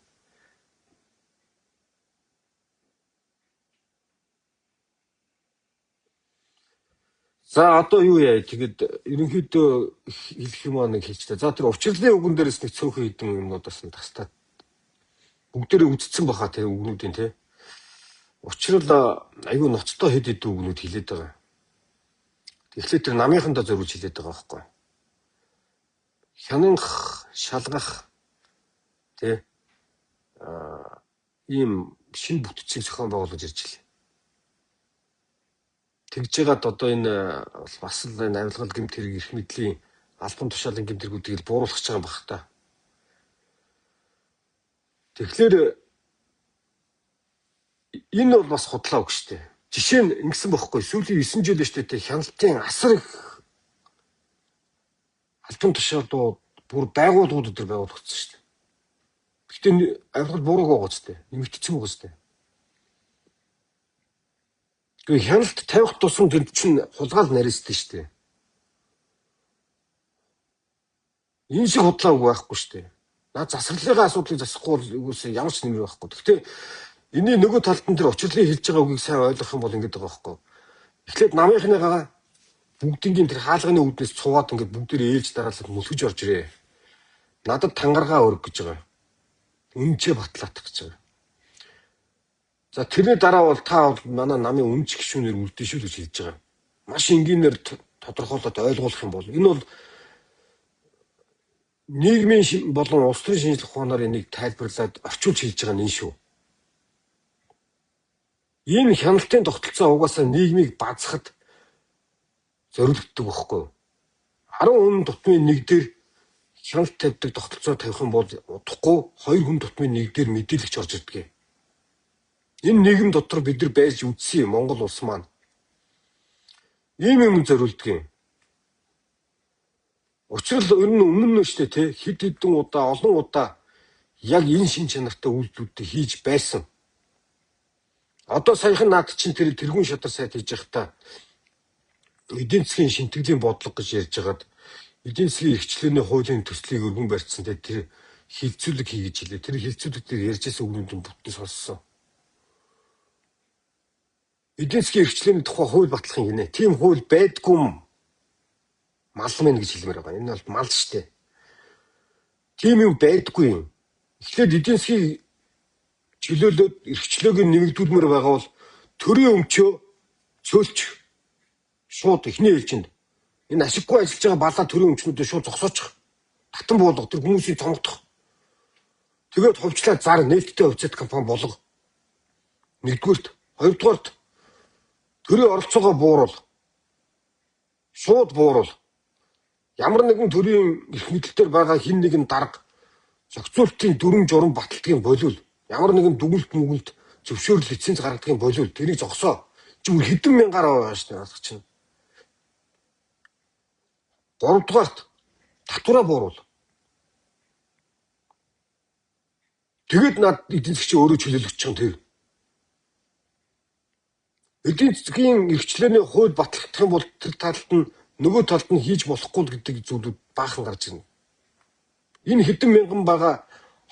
За одоо юу яа тэгэд ерөнхийдөө хэлэх юм аа нэг хэлчихлээ. За тэр учирлын үгэн дээрээс нэг цөөхөн хідэн юмнуудаас нь тастаад бүгдээрээ үздсэн баха тэр үгнүүдийн те. Учрал айгүй ноцтой хэд хэдэн үгнүүд хэлээд байгаа. Тэгэхээр тэр намынхандаа зориулж хэлээд байгаа байхгүй. Хянах, шалгах те ийм шинэ бүтцийг зохион байгуулж ирж билээ. Тэгж жагаад одоо энэ бас л энэ авилгал гэмт хэрэг эрх мэдлийн албан тушаалын гэмт хэрэгүүдийг л бууруулах гэж байгаа юм бах та. Тэгэхээр энэ бол бас худлаа үг шүү дээ. Жишээ нь ингэсэн бохгүй. Сүүлийн 9 жил шүү дээ. Хяналтын асар их албан тушаалууд бүр байгууллагууд өдр байгуулагдсан шүү дээ. Гэхдээ авилгал бурууг байгаа ч дээ. Нэмэгдсэн байгаа ч дээ. Гэхдээ хяналт тавих тусам тэнд чинь хулгаал нарийсдээ шүү дээ. Энэ шиг худлаа үг байхгүй шүү дээ. Наа засаглалын асуудлыг засахгүй бол үгүйсээ ямар ч нэмэр байхгүй. Гэхдээ энэний нөгөө талд нь тэр учирлын хэлж байгаа үгийг сайн ойлгох юм бол ингэж байгаа байхгүй. Эхлээд намынхныгаа бүгднгийн тэр хаалганы үүднээс цуваад ингээд бүгдээр ээлж дараалал мөлхөж орж ирээ. Надад тангаргаа өрг гэж байгаа. Үнчээ батлаатах гэж байгаа. За тэрний дараа бол та бол манай намын үнч гишүүнээр үлдэн шүү гэж хэлж байгаа. Маш энгийнээр тодорхойлоод ойлгуулах юм бол энэ бол нийгмийн болон улс төрийн шинжлэх ухаанаар энийг тайлбарлаад орчуулж хэлж байгаа нь энэ шүү. Энэ хяналтын тогтолцоо угаасаа нийгмийг базахад зориулагддаг байхгүй юу? 10 хүн тутмын нэг дээр хяналт тавьдаг тогтолцоо тавих юм бол удахгүй 2 хүн тутмын нэг дээр мэдээлэгч орж ирдэг. Энэ нийгэм дотор бид нар байж үдсэн юм Монгол улс маань. Ийм юм зориулдаг юм. Учир нь ер нь өмнө нь шүү дээ, тэ хэд хэдэн удаа олон удаа яг энэ шин чанартай үйлдэлүүдийг хийж байсан. Одоо саяхан наад чинь тэр тэргүүн шатар сайд хийж байхдаа эдийн засгийн шинтгэлийн бодлого гэж ярьж хагаад эдийн засгийн эрхчлөөний хуулийн төслийг өргөн барьсан. Тэр хилцүүлэг хий гэж хэлээ. Тэр хилцүүлэг дээр ярьж байсан үгнүүд нь бүтэн сонссон. Эдийн засгийн эрхчлөөний тухай хууль батлах юм гинэ. Тийм хууль байдгүй юм. Мал мэн гэж хэлмээр байгаа. Энэ бол мал штэ. Тийм юм байдгүй юм. Эхлээд эдийн засгийг чөлөөлөөд эрхчлөөг нь нэмэгдүүлмээр байгаа бол төрийн өмчөө цөөлч шууд эхний ээлжинд энэ ашиггүй ажиллаж байгаа балаа төрийн өмчнүүдээ шууд зогсоочих. Татан буулга тэр хүмүүсийг цомгдох. Тэгээд хувьчлаа зар нээлттэй хувьцаат компани болго. Нэгдүгээрт, хоёрдугаарт төрийн оролцоогоо бууруул. Шууд бууруул. Ямар нэгэн төрийн эрх мэдэл дээр байгаа хин нэгэн дарга зохицуултын дүрм журам баталдгийг болиул. Ямар нэгэн дүгнэлт мүгэлт зөвшөөрөл лиценз гаргадгийг болиул. Тэрийг зогсоо. Чи бүр хэдэн мянгаар байгаа шүү дээ наадах чинь. Гуравдугаарт татвараа бууруул. Тэгээд над эдийн засгийн өөрөө чөлөөлөгч юм тэр. Эдийн засгийн эрхчлөөний хууль батлагдах юм бол тэр талд нь нөгөө талд нь хийж болохгүй гэдэг зүйлүүд баахан гарч ирнэ. Энэ хэдэн мянган байгаа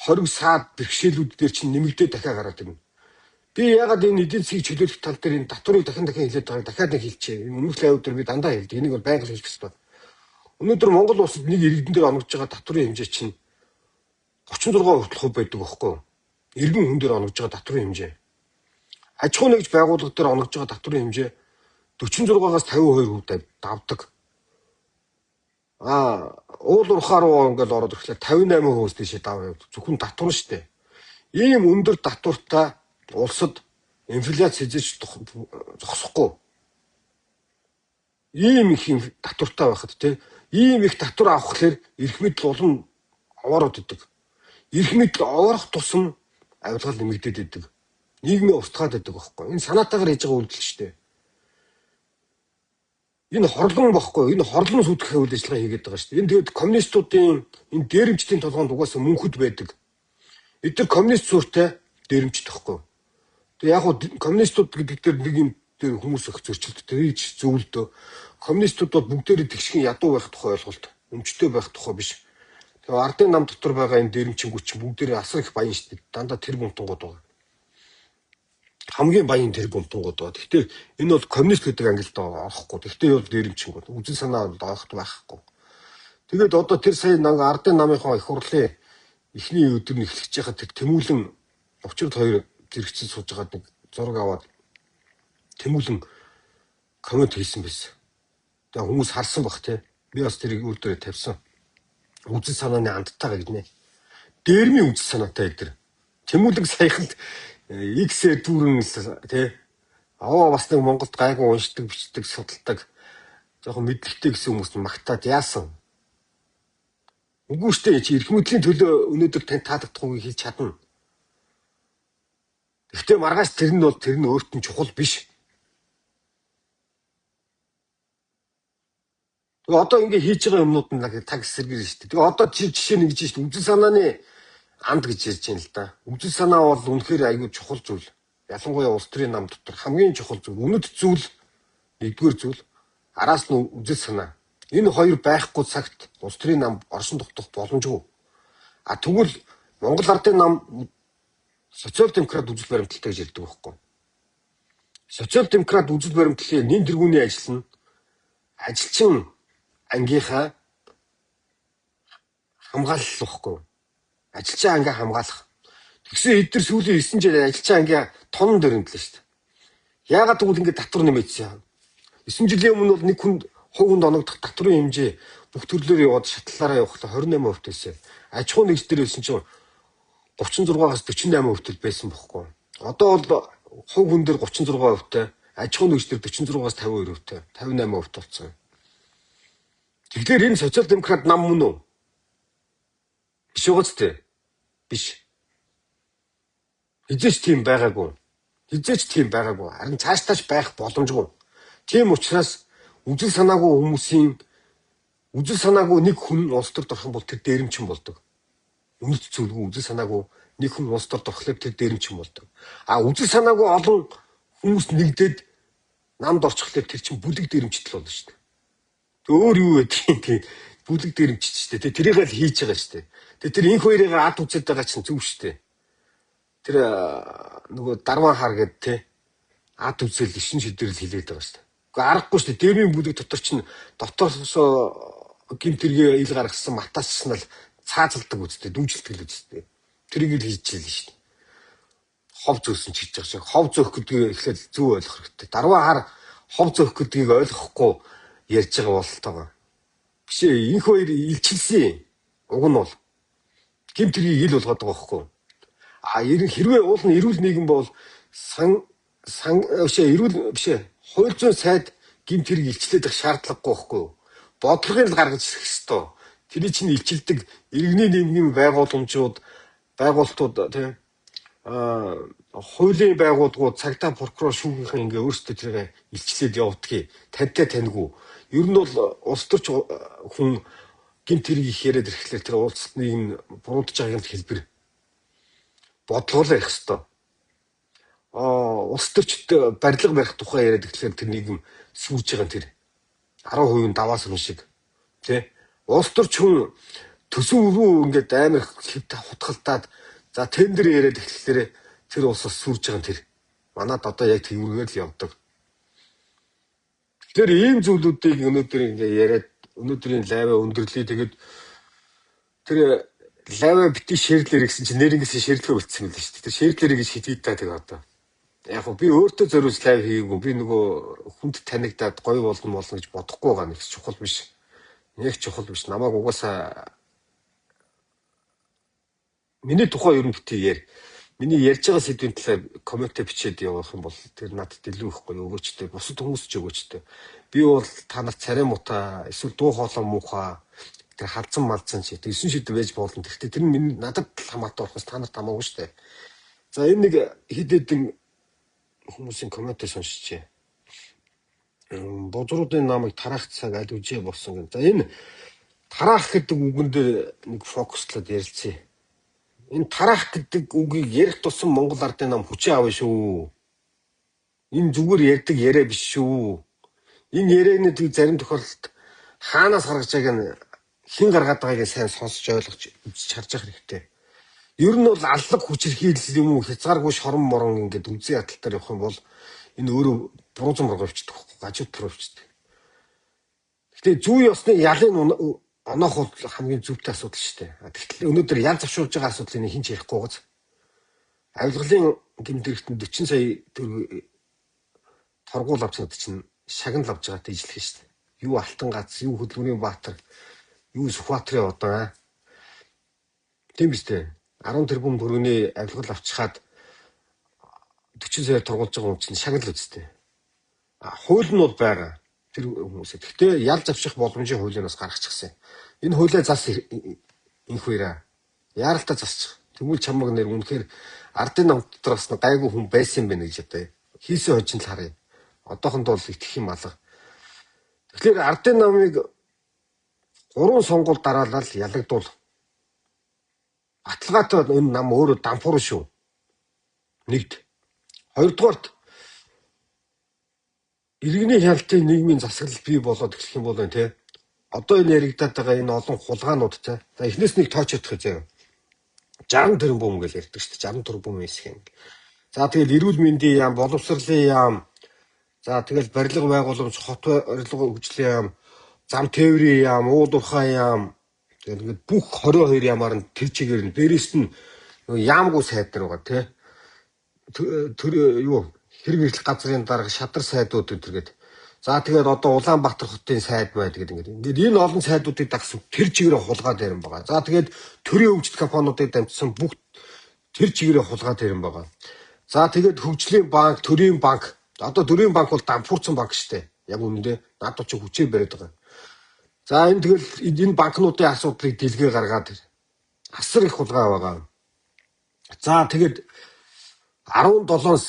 хориг саад бэрхшээлүүд дээр чинь нэмэгдээ дахиад гараад ирнэ. Би ягаад энэ эдийн засгийг чөлөөлөх тал дээр энэ татварыг дахин дахин хэлээд байгааг дахиад нэг хэлчихье. Энэ өмнөх лайв дээр би дандаа хэлдэг. Энийг бол байнга хэлэх ёстой. Өнөөдөр Монгол улсад нэг иргэдэн дээр онгож байгаа татварын хэмжээ чинь 36 хүртэл хувь байдаг байхгүй юу? Иргэн хүн дээр онгож байгаа татварын хэмжээ. Аж ахуй нэгж байгууллага дээр онгож байгаа татварын хэмжээ 46-аас 52% давдаг. Уул уурхаа руу ингээл ороод ирэхлээр 58%-аас дээшээ даваа явдаг. Зөвхөн татвар шүү дээ. Ийм өндөр татвартай улсад инфляц хэзээ ч зогсохгүй. Ийм их юм татвартай байхад те ийм их татвар авахлаар эрх мэдэл улам овоороод идэг. Эрх мэдэл овоорох тусам авилгал нэмэгдээд идэг. Нийгмийн устгаад идэг байхгүй. Энэ санаатаагаар хийж байгаа үйлдэл шүү дээ. Энэ хорлон бохгүй. Энэ хорлон сүйтгэх үйл ажиллагаа хийгээд байгаа шүү дээ. Энэ тэгээд коммунистуудын энэ дээрэмчдийн толгоонд угаасаа мөнхөд байдаг. Эдгээр коммунист сүртэй дээрэмчд байхгүй. Тэгээ яг хуу коммунистууд гэдэг дээр нэг юм дээр хүмүүс их зөрчилддөг. Ийж зөвлөдөө. Коммунистууд бол бүгдээрээ тэгшхэн ядуу байх тухай ойлголт, өмчтэй байх тухай биш. Тэгээ ардын нам дотор байгаа энэ дээрэмчингүүд чинь бүгдээрээ асар их баян шүү дээ. Дандаа тэр бумтангууд байгаа. Хамгийн баян тэр бумтангууд байгаа. Гэхдээ энэ бол коммунист гэдэг ангилалд орохгүй. Гэхдээ бол дээрэмчингүүд. Үзэл санаа бол ойхот байхгүй. Тэгээд одоо тэр сая нэг ардын намынхаа их хурлын эхний өдөр нь эхлэж байхад тэр Тэмүүлэн учирд хоёр зэрэгцэн сууж байгаад нэг зураг аваад Тэмүүлэн коммент хийсэн байсан. Тэгээ хүмүүс харсан бах те. Би бас тэрийг үр дээрээ тавьсан. Үзэл санааны андтайгаа гинэ. Дээрмийн үзэл санаатай эдэр. Тэмүүлэг саяханд X-ээр дүүрэн те. Аваа бас нэг Монголд гайгүй уншдаг, бичдэг, судалдаг жоохон мэдлэгтэй гэсэн хүмүүс магтаад яасан. Үгүй штэ чи эрх мэдлийн төлөө өнөөдөр танд таалагдахгүйг хэлж чадна. Гэхдээ маргааш тэр нь бол тэр нь өөрт нь чухал биш. Тэгээ одоо ингээ хийж байгаа юмнууд нь таг эсэргээр шүү дээ. Тэгээ одоо чи жишээ нь ингэж шүү дээ. Үзэл санааны анд гэж ярьж байна л да. Үзэл санаа бол үнэхээр айгүй чухал зүйл. Ялангуяа улс төрийн нам дотор хамгийн чухал зүйл. Үнэт зүйл нэгдүгээр зүйл. Араас нь үзэл санаа. Энэ хоёр байхгүй цагт улс төрийн нам оршин тогтох боломжгүй. А тэгвэл Монгол Ардын нам социал демократ үзэл баримталтай гэж ярьдаг байхгүй. Социал демократ үзэл баримтлалын нэн тэргүүний ажил нь ажилчин ангийнхаа хамгаалал байхгүй. Ажилчин ангаа хамгаалах. Тэгсэн эдгээр сүүлийн 9 жил ажилчин ангийн тонн дөрөндлөө шүү дээ. Яагаад гэвэл ингээд татвар нэмээдсэн. 9 жилийн өмнө бол нэг хүн хувь хүнд оногдох татврын хэмжээ бүх төрлөөр яваад шатлалаараа явахдаа 28% байсан. Аж ахуйн нэгж дээр байсан чинь 36-аас 48% байсан бохгүй. Одоо бол хувь хүн дээр 36%-тай, аж ахуйн нэгж дээр 46-аас 52%-тай, 58% болсон. Тэгэхээр энэ социал демократ нам мөн үү? Биш байгаа ч тий. Биш. Хизээч тийм байгаагүй. Хизээч тийм байгаагүй. Харин цаашдаач байх боломжгүй. Тийм учраас үзэл санаагүй хүмүүсийн үзэл санаагүй нэг хүн улс төрд орох юм бол тэр дээрэмчин болдог. Үнэт зүйлгүй үзэл санаагүй нэг хүн улс төрд орохлоор тэр дээрэмчин болдог. А үзэл санаагүй олон хүмүүс нэгдээд намд орчихлоор тэр чинь бүлэг дээрэмчтэл болно шүү дээ. Тэг өөр юу гэдгийг тийм бүлэг дээрэмчт шүү дээ. Тэрийг л хийж байгаа шүү дээ. Тэг тэр инх хоёрыг ад үзээд байгаа чинь зөв шүү дээ. Тэр нөгөө дарван хар гэдэг те ад үзэл ишин шидэрэл хилээд байгаа шүү дээ. Гэхдээ аргагүй шүү дээ. Дэрмийн бүлэг дотор чинь дотоосоо гимт тэргээ ил гаргасан матаас нь л цаазалдаг үстэй, дүүжилдэг л үстэй. Тэрийг л хийж л шүү дээ. Хов зөөсөн ч гэж байгаа шиг. Хов зөөх гэдгийг эхлээд зөв ойлгох хэрэгтэй. Дарван хар хов зөөх гэдгийг ойлгохгүй ярьж байгаа бололтойгоо. Биш ээ, инх хоёр илчилсэн. Уг нь бол гимт тэргийг ил болгоод байгаа байхгүй. А хэрвээ уул нь эрүүл нийгэм бол сан сан биш ээ, эрүүл биш ээ. Хууль зүйн сайд гимт хэрэг илчлээд байх шаардлагагүй байхгүй юу? Бодлогыг л гаргаж ирэх ёстой. Тэрий чинь илчилдэг иргэний нийгмийн байгууламжууд, байгуулалтууд тийм хуулийн байгууллагууд, цагдаа, прокурор, шүүхийнхэн ингээ өөрсдөө тэрийг илчлээд явдгийг тантай таньгүй. Ер нь бол улс төрч хүн гэмт хэрэг их яриад ирэхлээр тэр уулзалтны энэ буруудж байгааг нь хэлбэр бодлогоо ярих ёстой. Улс төрчд барилга барих тухай яриад ирэхлээр тэр нийгэм сүүрж байгаа нь тэр 10% нь даваас юм шиг тий. Улс төрч хүн төсөв рүү ингээд амар хэвт хутгалдаад за тендер яриад эхлэхлээр тэр улсаас сүүрж байгаа нь тэр. Манад одоо яг тэрүүгээр л явдаг. Тэгэхээр ийм зүйлүүдийг өнөөдөр ингээд яриад өнөөдрийн лайваа өндөрлөе. Тэгээд тэр лайваа бити шеэрлэр гэсэн чинь нэрнгэс шеэрлэхээ болцсон юм л шүү дээ. Тэр шеэрлэрийг гэж хитий та тэгээ одоо. Яг гоо би өөртөө зориулж лайв хийгээгүй. Би нөгөө хүнд танигдаад гоё болно болно гэж бодохгүй байгаа нэг чухал биш. Нэг чухал биш. Намайг угаасаа миний тухай ер нь бити яар. Миний ярьж байгаа сэдвийн талаар коммент бичээд явах юм бол тэр надад илүү их гоё өгөөчтэй. Бусад хүмүүс ч өгөөчтэй. Би бол та нарт царай муутай эсвэл дуу хоолой муухай тэр халзан малзан чи 9 шид байж болно. Тэгэхдээ тэр нь миний надад хамаатай болохоос та нарт хамаагүй шүү дээ. За энэ нэг хэд хэдэн хүмүүсийн комментыг сонсчээ. Бузруудын намайг тараах цаг аль үжээ болсон гэн. За энэ тараах гэдэг үгэн дээр нэг фокуслаад ярилцъя. Энэ тараах гэдэг үгийг ярих тусам Монгол ардын нам хүчээ авна шүү. Энэ зүгээр ярьдаг яриа биш шүү. Энэ ярианы зарим тохиолдолд хаанаас гаргаж байгааг нь хэн гаргаад байгааг сайн сонсож ойлгож үзэж харж явах хэрэгтэй. Ер нь бол аллаг хүчирхийлэл юм уу хязгааргүй шорон морон ингээд үзэн ядалтаар явах юм бол энэ өөрөө буруу зам руу явчихдаг байхгүй гажууд руу явчихдаг. Гэтэ зүй ёсны ялын оноох бол хамгийн зүйтэй асуудал шүү дээ. Тэгтэл өнөөдөр ял завшуулж байгаа асуудлыг хэн ч ярихгүй гоц. Авилгалын гэмт хэрэгтэнд 40 сая төгрөг торгуул авч надад чинь шагнал авч байгаатай ижлэх шүү дээ. Юу Алтан гац, юу Хөдөлмөрийн Баатар, юу Сүхбаатарын одоо аа. Тийм биз дээ. 10 тэрбум төгрөгийн авилгал авчихад 40 саяар торгуулж байгаа хүн чинь шагнал үсттэй. Хууль нь бол байгаа. Тэр хүмүүсээ. Гэхдээ ял завших боломжийн хуулийг бас гаргачихсан. Энэ хуулиа зас инх хоёраа. Яаралтай засчих. Тэгвэл чамаг нэр үнэхээр Ардын нам дотор бас гайгүй хүн байсан юм байна гэж одоо хийсэн хожин л харъя. Одоохонд бол итгэх юм алга. Тэгэхээр ардын намыг 3 сонгуул дараалал ялагдвал баталгаатай энэ нам өөрөө дампуур шүү. Нэгд. Хоёрдугаарт иргэний хяналтын нийгмийн засаглал бий болоод эхлэх юм бол байна те. Одоо энэ яригадаад байгаа энэ олон хулгаанууд те. За эхнээс нэг тооч чадах заяа. 60 тэрбум гэж ярьдаг шүү дээ. 60 тэрбум хэсэг юм. За тэгэл эрүүл мэндийн яам, боловсролын яам, за тэгэл барилга байгууламж, хот барилга хөгжлийн яам, зам тээврийн яам, уул уурхай яам, тэгэл ингээд бүх 22 яамаар нь тэр чигээр нь дээрээс нь яамгүй сайд нар байгаа тий. Тэр юу хэрэг эрхлэх газрын дарга, шадар сайдууд өдөргээд. За тэгээд одоо Улаанбаатар хотын сайд байд гэдэг ингээд. Ингээд энэ олон сайдуудыг дагсан тэр чигээрээ хулгай дээр юм байгаа. За тэгээд төрийн хөгжил компаниудыг дамжсан бүх тэр чигээрээ хулгай дээр юм байгаа. За тэгээд хөгжлийн банк, төрийн банк. Одоо төрийн банк бол дампуурсан банк штэ. Яг үнэндээ надад чи хүчээр бариад байгаа. За энэ тэгэл энэ банкнуудын асуудлыг дэлгээ гаргаад асар их хулгай байгаа. За тэгээд 17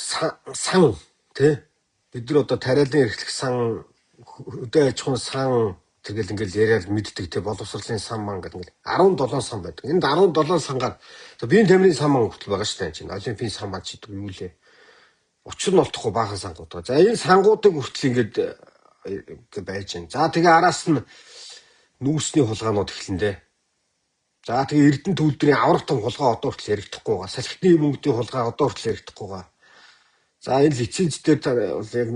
сан тий бид нар одоо тариалан эрхлэх сан, хөдөө аж ахуйн сан тэгэл ингээл яриад мэддэг те, боловсролын сан ман гэдэг ингээл 17 сан байдаг. Энд 17 сангаар биеийн тамирын сан ман хүртэл байгаа шүү дээ. Чинь олимпийн сан ман ч гэдэг юу лээ. Учир нь олдохгүй баахан сангууд байгаа. За энэ сангуудыг хүртэл ингээд байж байна. За тэгээ араас нь нүүрсний хулгаанууд эхлэн дээ. За тэгээ Эрдэнэ төвлөрийн аврах том хулгай одоо хүртэл яригдахгүй байгаа. Салхитны мөнгөдийн хулгай одоо хүртэл яригдахгүй байгаа. За энэ лиценз дээр бол яг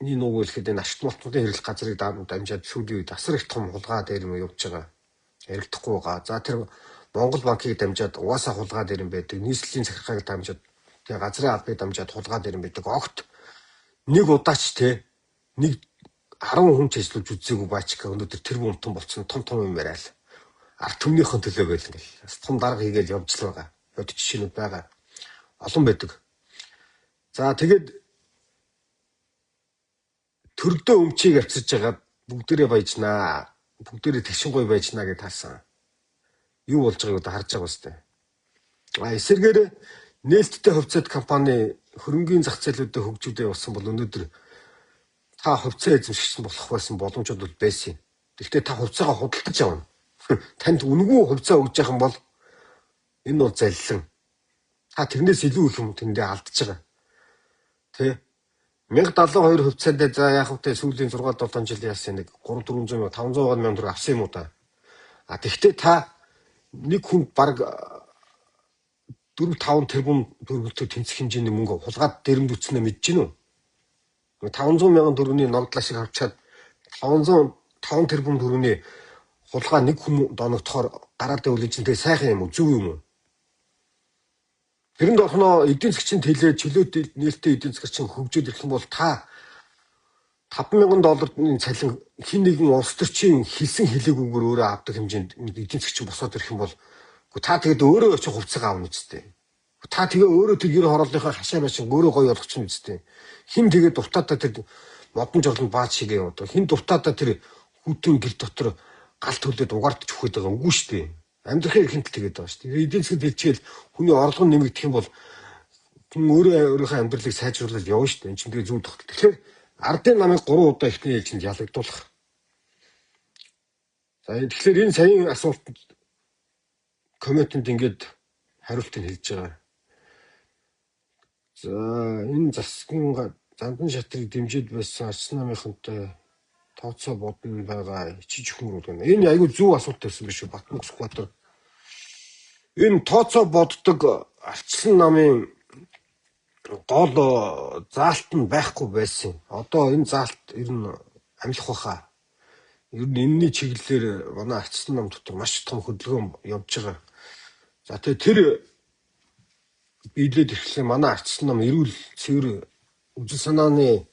миний нууг хэлэхэд энэ ашигт малтмын хэрэглэх газрыг дамжаад сүүлийн үед асар их том хулгай дээр юм явж байгаа. Яригдахгүй байгаа. За тэр Монгол банкыг дамжаад угаасаа хулгай дээр юм байдаг. Нийслэлийн захиргааг дамжаад тэгээ газрын албыг дамжаад хулгай дээр юм байдаг. Огт нэг удаач те нэг 10 хүн ч ажиллаж үзээгүй баачка өнөөдөр тэр бумтан болцсон том том юм яриа л. Ард түмнийхэн төлөө гэл ингээл бас том дарга хийгээл явж л байгаа. Бодит жишээнүүд байгаа. Олон байдаг. За тэгээд төрдөө өмчийг авчирж байгаа бүгдээрээ баяжнаа. Бүгдээрээ тэгшин гой баяжнаа гэж таасан. Юу болж байгааг одоо харж байгаа үстэй. А эсэргээр нээлттэй хувьцаат компани хөрөнгийн зах зээлүүдэд хөгжүүлээ явуулсан бол өнөөдөр та хувьцаа эзэмшигч болох байсан боломжууд бол байсан юм. Гэхдээ та хувьцаагаа худалдаж авна. Танд үнэгүй хувьцаа өгж яхан бол энэ бол заллин. Та тэрнээс илүү их юм тэндээ алдаж байгаа. Тэ 1072 хувьцаанд за яг хөтэ сүүлийн 6 7 жил яасан нэг 3 400 мянга 500 мянга төгрөг авсан юм уу та. А тэгвэл та нэг хүн баг 4 5 тэрбум төгрөгтэй тэнцэх хэмжээний мөнгө хулгаад дэрэмдүүцнээ мэдэж гин үү? 500 мянган төгрөгийн ногдлаа шиг авчаад 505 тэрбум төгрөгийн хулгай нэг хүн доногдохоор гараад байвал чинь тэгээ сайхан юм уу? Зөв юм уу? Тэрэнд орхоноо эдийн засгийн тэлээ чөлөөт нээлттэй эдийн засгийн хөгжөөд ирэх юм бол та 5,000 долларын цалин хин нэгэн улс төрчийн хэлсэн хэлээгүйгээр өөрөө авдаг хэмжээнд эдийн засгийн босоод ирэх юм бол та тэгээд өөрөө очих хувцас авна үстэй. Та тэгээ өөрөө тэр гэр хорооллынхаа хашаа байшин өөрөө гоё болгочихно үстэй. Хин тэгээд дуртаатаа тэр модон жорлонд бааз шигээ явдаг. Хин дуртаатаа тэр хүүтэн гэр дотор гал төлөөд угаардч өгöd байгаа үгүй шүү дээ. Амьдрахын эрхэнтэл тэгээд байгаа шүү дээ. Эдийн засгийн дэлчээл хүний орлого нэмэгдэх юм бол хүн өөрөө өөрийнхөө амьдралыг сайжруулаад явна шүү дээ. Энд чинь тэгээ зүү тогтол. Тэгэхээр ардын намыг 3 удаа эхний ээлжинд ялагдуулах. За тэгэхээр энэ саяын асуултанд комментэнд ингээд хариултыг хэлж байгаа. За энэ засгийн зандан шатрыг дэмжиж байсан арчсан намынхантай тооцоо бодно байгаа ичиж хүмүүрүүд байна. Энэ айгүй зөв асуулт тавьсан биш үү Батмөх Сүхбаатар. Энэ тооцоо боддог арчсан намын гол заалт нь байхгүй байсан. Одоо энэ заалт ер нь амлах баха. Ер нь энэний чиглэлээр манай арчсан нам дотор маш том хөдөлгөөн явж байгаа. За тэгээ тэр биелээд ирэхлээр манай арчсан нам эрүүл цэвэр үзэл санааны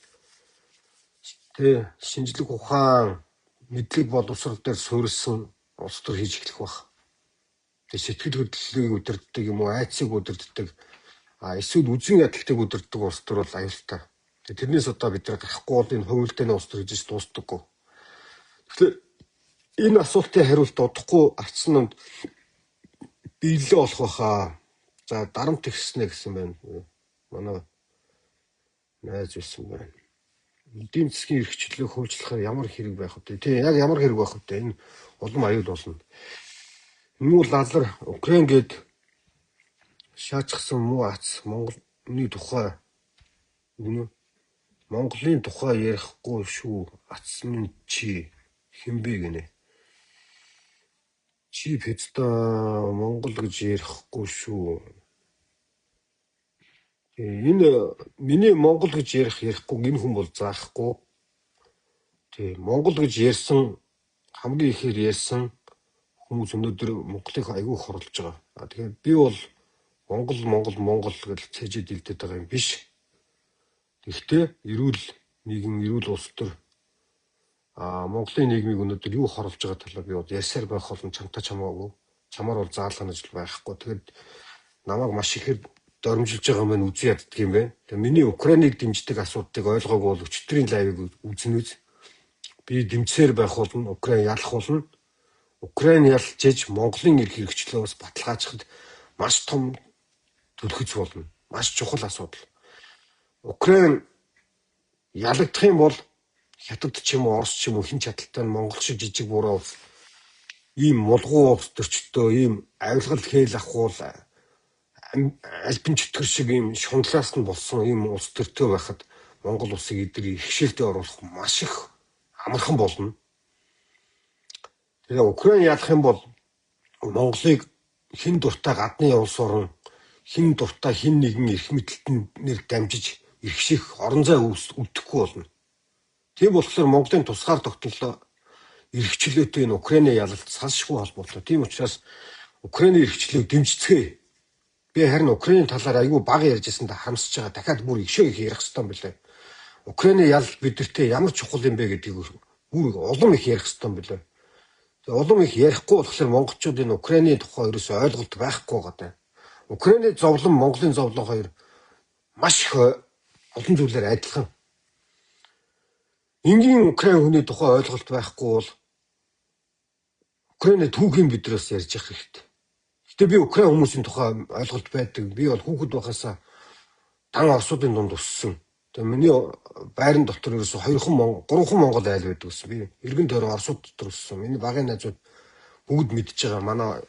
тэ шинжлэх ухаан мэдлэг боловсрол дээр суурилсан улс төр хийж эхлэх байх. Тэгээ сэтгэл хөдлөлийг удирддаг юм уу, айцыг удирддаг, эсвэл үзэн ядалтыг удирддаг улс төр бол аюултай. Тэгээ тэрнээс одоо бид нар гарахгүй бол энэ хувилдааны улс төр гэж дуустдаггүй. Тэгэхээр энэ асуултын хариулт удахгүй арчсан намд биелэлээ олох байхаа. За дарамт ихснэ гэсэн байна. Манай найз байсан байна. Эдийн засгийн эрхчлөлийг хуульчлахаар ямар хэрэг байх вэ? Тийм яг ямар хэрэг байх вэ? Энэ улам аюул болно. Муу лалар Украин гээд шаачсан муу ац Монголны тухай гэнэ. Монголын тухай ярихгүй шүү. Ац минь чи хэн бэ гэнэ. Чи педста Монгол гэж ярихгүй шүү. Энэ миний Монгол гэж ярихгүй энэ хүн бол заахгүй. Тий, Монгол гэж ярьсан хамгийн ихээр ярьсан хүмүүс өнөөдөр Монголыг айгүй хорлож байгаа. А тэгэхээр би бол Монгол Монгол Монгол гэж цээжээд илдээд байгаа юм биш. Тэгэхдээ эрүүл нийгэм, эрүүл улс төр Монголын нийгмийг өнөөдөр юу хорлож байгаа талаар би бол ярьсаар байх болно, чамтай чамаагүй. Чамаар бол заалгах ажил байхгүй. Тэгэхээр намайг маш ихээр дормжилж байгаа юм байна, үзэн яддаг юм байна. Тэгээ миний Украиныг дэмждэг асуудлыг ойлгоогүй бол өчигдрийн live ыг үзэн үз. Би дэмжсээр байх болно, Украин ялах болно. Украин ялж иж Монголын эрх хэрэгчлээ бас баталгаажихад маш том түлхэц болно. Маш чухал асуудал. Украин ялагдах юм бол Хятад ч юм уу, Орос ч юм уу хэн чадалтай нь Монгол шиг жижиг буруу улс ийм мулгуу улс төрчдөө ийм авилгал хээл ахуул альбин чөтгөр шиг ийм шунлаас нь болсон ийм улс төртөө байхад Монгол улсыг эдгээр иргэшээлдээ оруулах маш их амархан болно. Тэгээ Украин ялах юм бол Монголыг хэн дуртай гадны улс орон, хэн дуртай хэн нэгэн эрх мэдэлтэн нэр дамжиж иргэших орон зай үлдэхгүй болно. Тийм болохоор Монголын тусгаар тогтнолоо эрх чөлөөтэй энэ Украины ялалт салшгүй холбоотой. Тийм учраас Украины эрх чөлөөг дэмжицгээе. Би харин Украины талаар айгүй бага ярьж байсан да харамсаж байгаа. Дахиад бүр ишээ их ярих хэрэгтэй юм билээ. Украины ялалт бидэртээ ямар чухал юм бэ гэдгийг бүр улам их ярих хэрэгтэй юм билээ. Тэгээ улам их ярихгүй болохоор монголчууд энэ Украины тухай ерөөсөө ойлголт байхгүй байгаа даа. Украины зовлон, Монголын зовлон хоёр маш их олон зүйлээр адилхан. Энгийн Украин хүний тухай ойлголт байхгүй бол Украины түүхийн бидрээс ярьж явах хэрэгтэй. Гэтэ би Украин хүмүүсийн тухай ойлголт байдаг. Би бол хүүхэд байхасаа дан орсуудын дунд өссөн. Тэгээ миний байран дотор ерөөсө 2хан 3хан Монгол айл байдаг гэсэн. Би эргэн тойрон орсууд дотор өссөн. Миний багын найзууд бүгд мэдж байгаа. Манай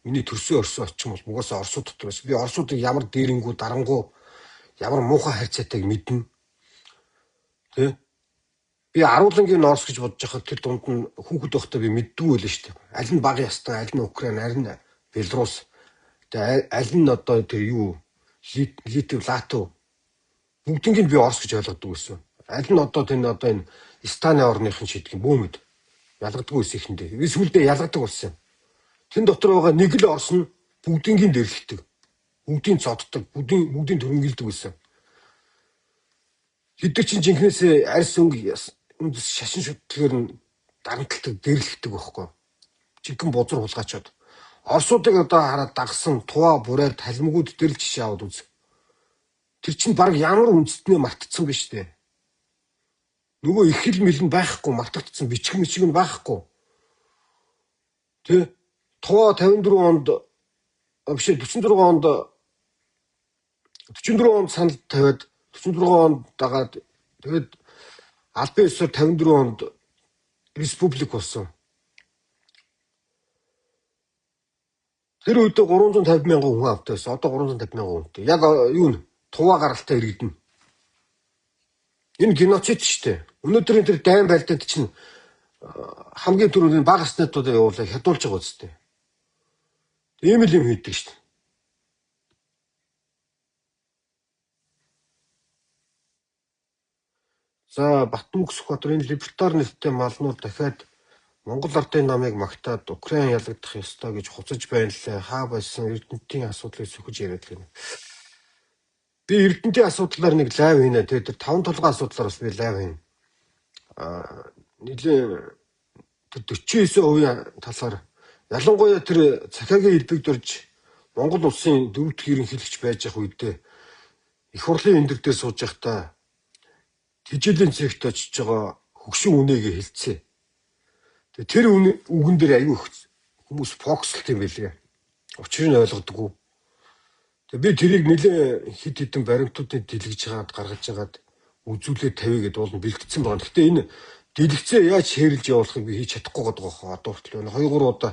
миний төрсөн өрсөн очин бол угаасаа орсууд дотор байсан. Би орсуудыг ямар дээрэнгүү, дарангуу, ямар муухай харьцаатайг мэднэ. Тэ? Би Аруулангийн Орос гэж бодож байхад тэр дунд нь хүүхэд байхдаа би мэддгүй байлаа шүү дээ. Аль нь бага ястан, аль нь Украин, аль нь Белорус, тэгээ аль нь одоо тэр юу Литв, Латв бүгднийг нь би Орос гэж ойлгодог байсан. Аль нь одоо тэр одоо энэ Станы орныхын шийдэх юм бүүмэд ялгадаггүй байсан ихэндээ. Би сүүлдээ ялгадаг болсон юм. Тэн дотор байгаа нэг л Орос нь бүгднийг нь дэрлэгдэг. Бүгдийг зоддог, бүгдийг төрөнгөлдөг байсан. Тэд нар чинь жинхнээсээ арьс өнгө үндэс шашин шүтлэгээр нь дарамталдаг, дэрлэгдэг байхгүй. Жинхэнэ бузар хулгайчууд. Оросуудыг одоо хараад дагсан туваа бурайд талмигууд дээр л жишээ аваад үз. Тэр чинь баг ямар үндэстнээ мартцсан бэ штэ. Нөгөө их хэл мэл нь байхгүй, мартагдсан, бичиг мичиг нь байхгүй. Тэ? Туваа 54 онд биш 46 онд 44 онд санал тавиад 46 онд дагаад тэгээд албан ёсоор 54 онд республик болсон. Тэр үедээ 350 мянган хүн автай байсан. Одоо 350 мянган хүнтэй. Яг юу н туваа гаралтай иргэдэн. Энэ геноцид шүү дээ. Өнөөдрийн тэр дайн байлдаанд чинь хамгийн түрүүнд бага насныдуудаа явуулаа хядуулж байгаа үстэй. Ийм л юм хийдэг шүү дээ. За Батмөнх Сүхбаатар энэ либертар нэртэй малнууд дахиад Монгол ардын намыг магтаад Украин ялагдах ёстой гэж хуцаж байна лээ. Хаа байсан Эрдэнэтийн асуудлыг сөхөж яриад гэнэ. Би Эрдэнэтийн асуудлаар нэг live хийнэ. Тэгээд тэр таван толгой асуудлаар бас би live хийнэ. Нилээн тэр 49% талаар ялангуяа тэр цахиагийн элбэг дөрж Монгол улсын дөрөв дэх ерөнхийлөгч байж явах үедээ их хурлын өндөр дээр сууж байхдаа тэжээлийн цэгт очиж байгаа хөгшин үнэгээ хэлцээ. Тэгээ тэр үгэн дээр аюу их хүмүүс фокуслт юм байлээ. Учрыг нь ойлгодоггүй. Тэгээ би тэрийг нэлээ хэд хэдэн баримтуудыг дэлгэж хагаад гаргаж хагаад үзүүлээд тавья гэдээ бол бэлтгэсэн байна. Гэхдээ энэ дэлгэцээ яаж шеэрлж явуулахыг би хийж чадахгүй гэдэг байгаа. Одоо хүртэл байна. 2 3 удаа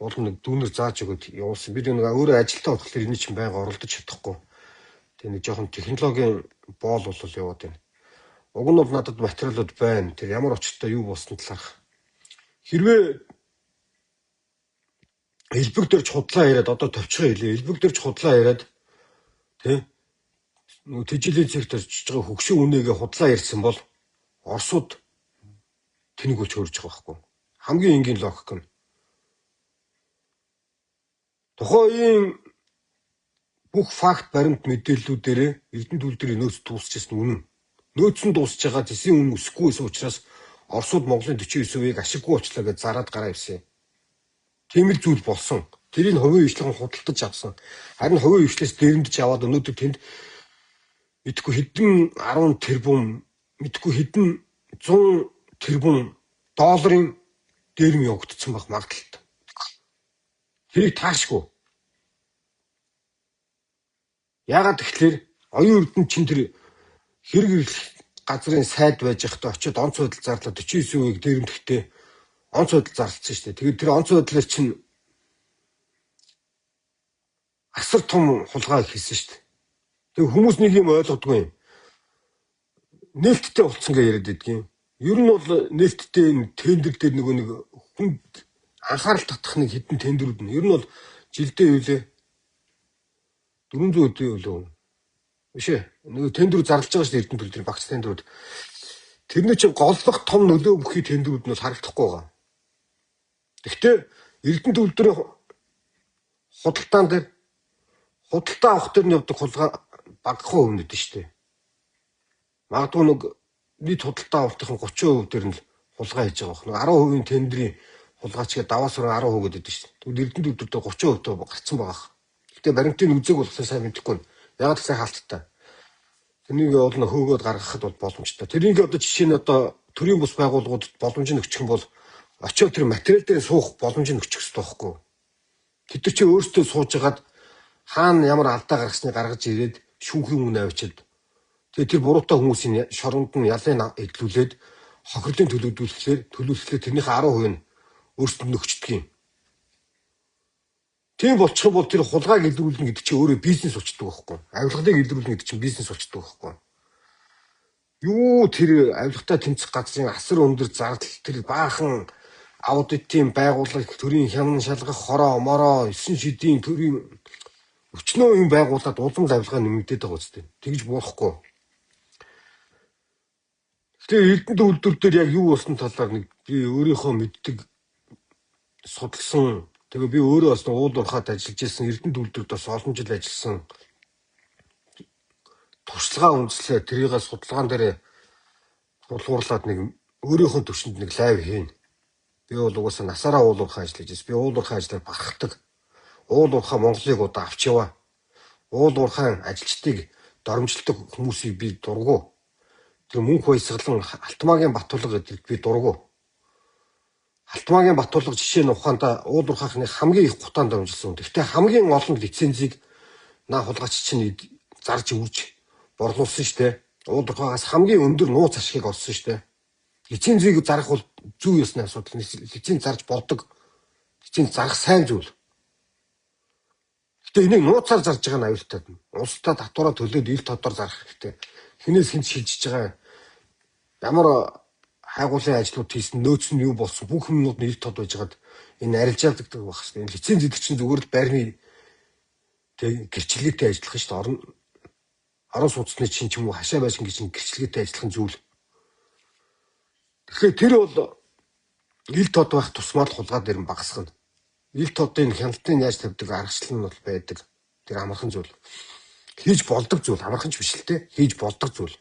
уул нэг дүүнер зааж өгөөд явуулсан. Би нэг өөрөө ажилтаа болохоор энэ чинь байнга оролдож чадахгүй. Тэгээ нэг жоохон технологийн боол бол яваад байна. Уг нь бол надад материалууд байна. Тэр ямар очтой юу болсон талаарх. Хэрвээ элбэг дөрж худлаа яриад одоо товчхон хэлээ. Элбэг дөрж худлаа яриад тий нөгөө тэжээлийн цэгт очиж байгаа хөгшин үнэгээ худлаа ярьсан бол Оросууд тэнийг болж хөрж байгаа байхгүй. Хамгийн энгийн логик нь. Тухайн үеийн бүх факт баримт мэдээллүүдээрээ Эрдэнэ төлөв дээр нөөц дуусчихсан үнэн. Нөөц нь дуусж байгаа зэсийн үн өсөхгүй байсан учраас Оросууд Монголын 49%-ийг ашиггүй болчлаа гэж зараад гараа ирсэн юм. Тийм л зүйл болсон. Тэрийг хувийн хвшлэн худалдаж авсан. Харин хувийн хвшлээс дээрэмдэж аваад өнөөдөр тэнд мэдгүй хэдэн 10 тэрбум, мэдгүй хэдэн 100 тэрбум долларын дээрэм явагдсан байх магадлалтай. Тэрийг таашгүй. Яагаад тэгэхээр оюун эрдэнэ чин тэр хэрэг эрхлэх газрын сайд байж байхдаа очиод онц байдал зарлаа 49%-ийг дээрэмдэхдээ онц байдал зарласан шүү дээ. Тэгээд тэр онц байдлаар чинь асар том хулгай хийсэн шүү дээ. Тэгээ хүмүүс нэг юм ойлгодгүй юм. Нээлттэй болцсон гэж яриад байдгийн. Ер нь бол нээлттэй энэ тендер дээр нөгөө нэг хүнд анхаарал татах нэг хідэн тендерүүд нь ер нь бол жилдээ юу лээ 400 өдөө юу лөө биш ээ. Нөгөө тендер зарлж байгаа шүү дээ Эрдэнэ төл дээр багц тендерүүд. Тэрний чинь голлох том нөлөө бүхий тендерүүд нь бол харагдахгүй байгаа. Гэхдээ Эрдэнэ төл дээр худалдаан дээр худалдаа авах дээр нь явдаг хулгай багахан хувь нэдэн шүү дээ. Магадгүй нэг нийт худалдаа авалтын 30% дээр нь л хулгай хийж байгаа бох. Нэг 10% тендрийн хулгайч гэдэг даваас 10% гэдэг шүү дээ. Тэгвэл Эрдэнэ төл дээр 30% тоо гарцсан байгаа. Гэхдээ баримтын үзег болохоор сайн мэдэхгүй. Яагаад гэсэн хаалттай. Тэрнийг бол нөхөөгөөд гаргахад бол боломжтой. Тэрийг одоо жишээ нь одоо төрийн бус байгууллагуудад боломж нь өгчих юм бол очиод тэр материал дээр суух боломж нь өгчих хэрэгтэй байхгүй. Тэд нар чи өөрсдөө сууж хагаад хаана ямар алдаа гаргасныг гаргаж ирээд шүүхийн үнэ авчиад тэгээ тэр буруутай хүмүүсийн шоронд нь ялын эдлүүлээд хохирлын төлөвлөлтөөр тэрнийхээ 10% нь өөрсдөд нөхчдөг юм. Тийм болчих юм бол тэр хулгайг илрүүлнэ гэдэг чинь өөрөө бизнес болчдөг байхгүй. Авилгалыг илрүүлнэ гэдэг чинь бизнес болчдөг байхгүй. Юу тэр авилгатай тэмцэх газрын асар өндөр зардал тэр баахан аудитын байгууллага төрийн хямн шалгах хороо мороо 9 шидийн төрийн өчнөө юм байгуулад улам л авилгаа нэмэгдээд байгаа үстэй. Тэгж буурахгүй. Тэгэхээр Эрдэнэ үйлдвэр дээр яг юу болсон талаар нэг би өөрийнхөө мэддэг судалсан. Тэгээ би өөрөө бас уул уурхаад ажиллаж исэн Эрдэнэ үйлдвэрт бас олон жил ажилласан. Туршлагаа үндэслээ тэрийг судалгаан дээр тулгуурлаад нэг өөрийнхөө төвшөнд нэг лайв хийн. Би бол угаасаа насаараа уул уурхай ажиллаж байсан. Би уул уурхай ажиллаар барахдаг. Уул уурхай Монголыг удаа авч яваа. Уул уурхай ажилчдыг доромжилдог хүмүүсийг би дургу. Тэр мөнх баясгалан Алтмаагийн Батулга гэдэгт би дургу. Алтмаагийн Батулга жишээ нь ухаандаа уул уурхайхны хамгийн их гутаан доромжилсан. Гэхдээ хамгийн олон лицензийг наа хулгайч чинь зарж үрж борлуулсан шүү дээ. Уул уурхайгаас хамгийн өндөр нууц ашигыг олсон шүү дээ. Лицензийг зарах бол зүй ёсны асуудал. Лиценз зарж болдог. Лиценз зарах сайн зүйл. Гэтэ энийг нууцаар зарж байгаа нь аюултай. Улсдаа татвараа төлөөд ил тодор зарах хэрэгтэй. Хинээс хинт шилжиж байгаа ямар хайгуулын ажлууд хийсэн нөөц нь юу болсон бүх юмнууд нь ил тод байжгаад энэ арилжаалдаг байх хэрэгтэй. Энэ лиценз гэдэг чинь зүгээр л байрны тэг гэрчлэгээтэй ажиллах нь шүү дээ. Орон сууцны чинь ч юм уу хашаа байшин гэж гэрчлэгээтэй ажиллах нь зүйл. Тэгэхээр тэр бол ил тод байх тусмаа л хулгай дээр нь багасгана. Ил тодын хяналтыг яаж тавьдаг аргачлал нь бол байдаг. Тэр амархан зүйл. Хийж болдог зүйл амархан ч биш л те. Хийж болдог зүйл.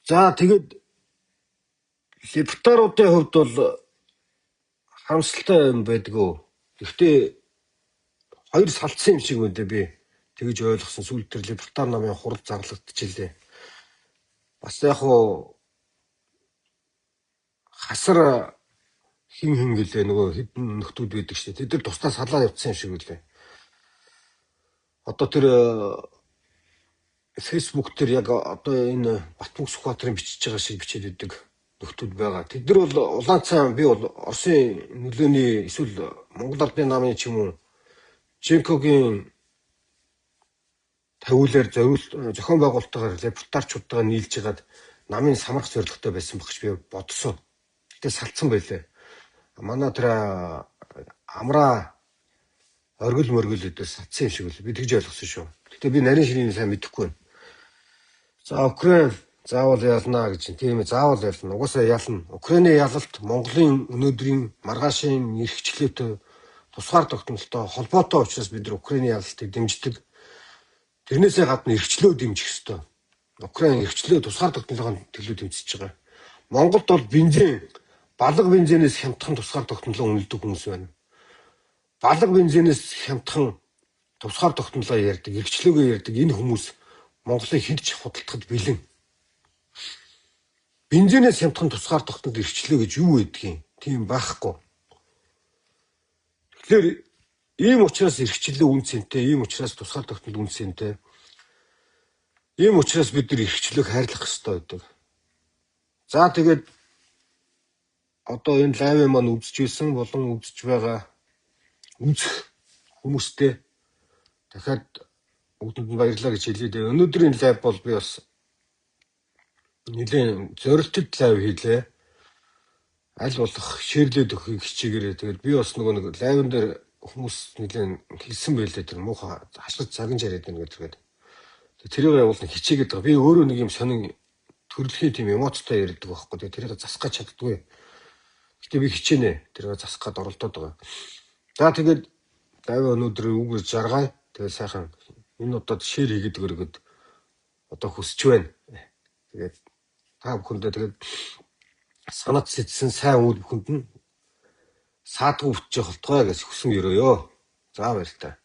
За тэгээд либертаруудын хувьд бол харамсалтай юм байдгүй. Гэхдээ хоёр салцсан юм шиг байна дээ би тэгж ойлгосон. Сүүлд тэр либертар намын хурал зарлагдчихлээ. Бас яг уу хасар хин хин гэлээ нөгөө хэдэн нөхдүүд байдаг шүү дээ. Тэд нар тусдаа салаа явцсан юм шиг үлээ. Одоо тэр Facebook дээр яг одоо энэ Батмөнх Сүхбаатарын бичиж байгаа шиг бичээд өгдөг нөхдүүд байгаа. Тэд нар бол улаан цаан би бол Оросын нөлөөний эсвэл Монгол Албаны намын ч юм уу Женкогийн тавиулаар зориул зохион байгуулалтаар репортажчуудтайгаа нийлж хагаад намын самрах зорилготой байсан багч би бодсон. Гэтэ салцсан байлээ. Манай тэр амраа оргил моргил өдөө сатсан юм шиг л би тэгж ойлгосон шүү. Гэтэ би нарийн ширийн сайн мэдэхгүй байна. За, Украин заавал ялнаа гэж, тийм ээ, заавал ялна. Угаасаа ялна. Украины ялалт Монголын өнөөдрийн маргаашийн эрхчлөөтэй, тусгаар тогтнолтой холбоотой учраас бид нар Украины ялалтыг дэмждэг. Тэрнээсээ гадна эрхчлөө дэмжих ёстой. Украин эрхчлөө, тусгаар тогтнолын төлөө тэмцэж байгаа. Монголд бол бензин, балга бензинээс хямдхан тусгаар тогтнолоо үнэлдэг хүмүүс байна. Балга бензинээс хямдхан тусгаар тогтнолоо ярьдаг, эрхчлөөгөө ярьдаг энэ хүмүүс Монголыг хэнд ч худалдахад бэлэн. Бензинээс хямдхан тусгаар тогтнол, эрхчлөө гэж юу байдгийг, тийм байхгүй. Тэгэхээр ийм учраас эрхчлөө үнэ цэнтэй, ийм учраас тусгаар тогтнол үнэ цэнтэй. Ийм учраас бид нар эрхчлөөг хайрлах ёстой байдаг. За, тэгээд одоо энэ live маань үзэж байсан болон үзэж байгаа, үзэх хүмүүстэй дахиад бүгдэнд нь баярлалаа гэж хэлье дээ. Өнөөдрийн live бол би бас нэлээд зорилттой live хийлээ. Аль болох share лээд өгөхийг хичээгээрэй. Тэгээд би бас нөгөө нэг live н дээр хүмүүс нэлээд хэлсэн байлээ, тэр муухай хашгирч загнаж яриад байна гэдэг. Тэрийг явуул нэг хичээгээд байгаа. Би өөрөө нэг юм сонин төрөлхийн тийм эмоцтой ярьдаг байхгүй. Тэгээд тэрийг засах гэж чаддгүй. Гэтэ би хичээнэ. Тэрийг засах гээд оролдоод байгаа. За, тэгээд live өнөөдөр үгээр жаргая. Тэгээд сайхан энэ удаад share хийгээд өгөрөгд одоо хүсэж байна. Тэгээд та бүхэндээ тэгээд санат сэтсэн сайн үйл бүхэнд нь саадгүй бүтчих болтугай гэж хүсэн ерөөё. За, баярлалаа.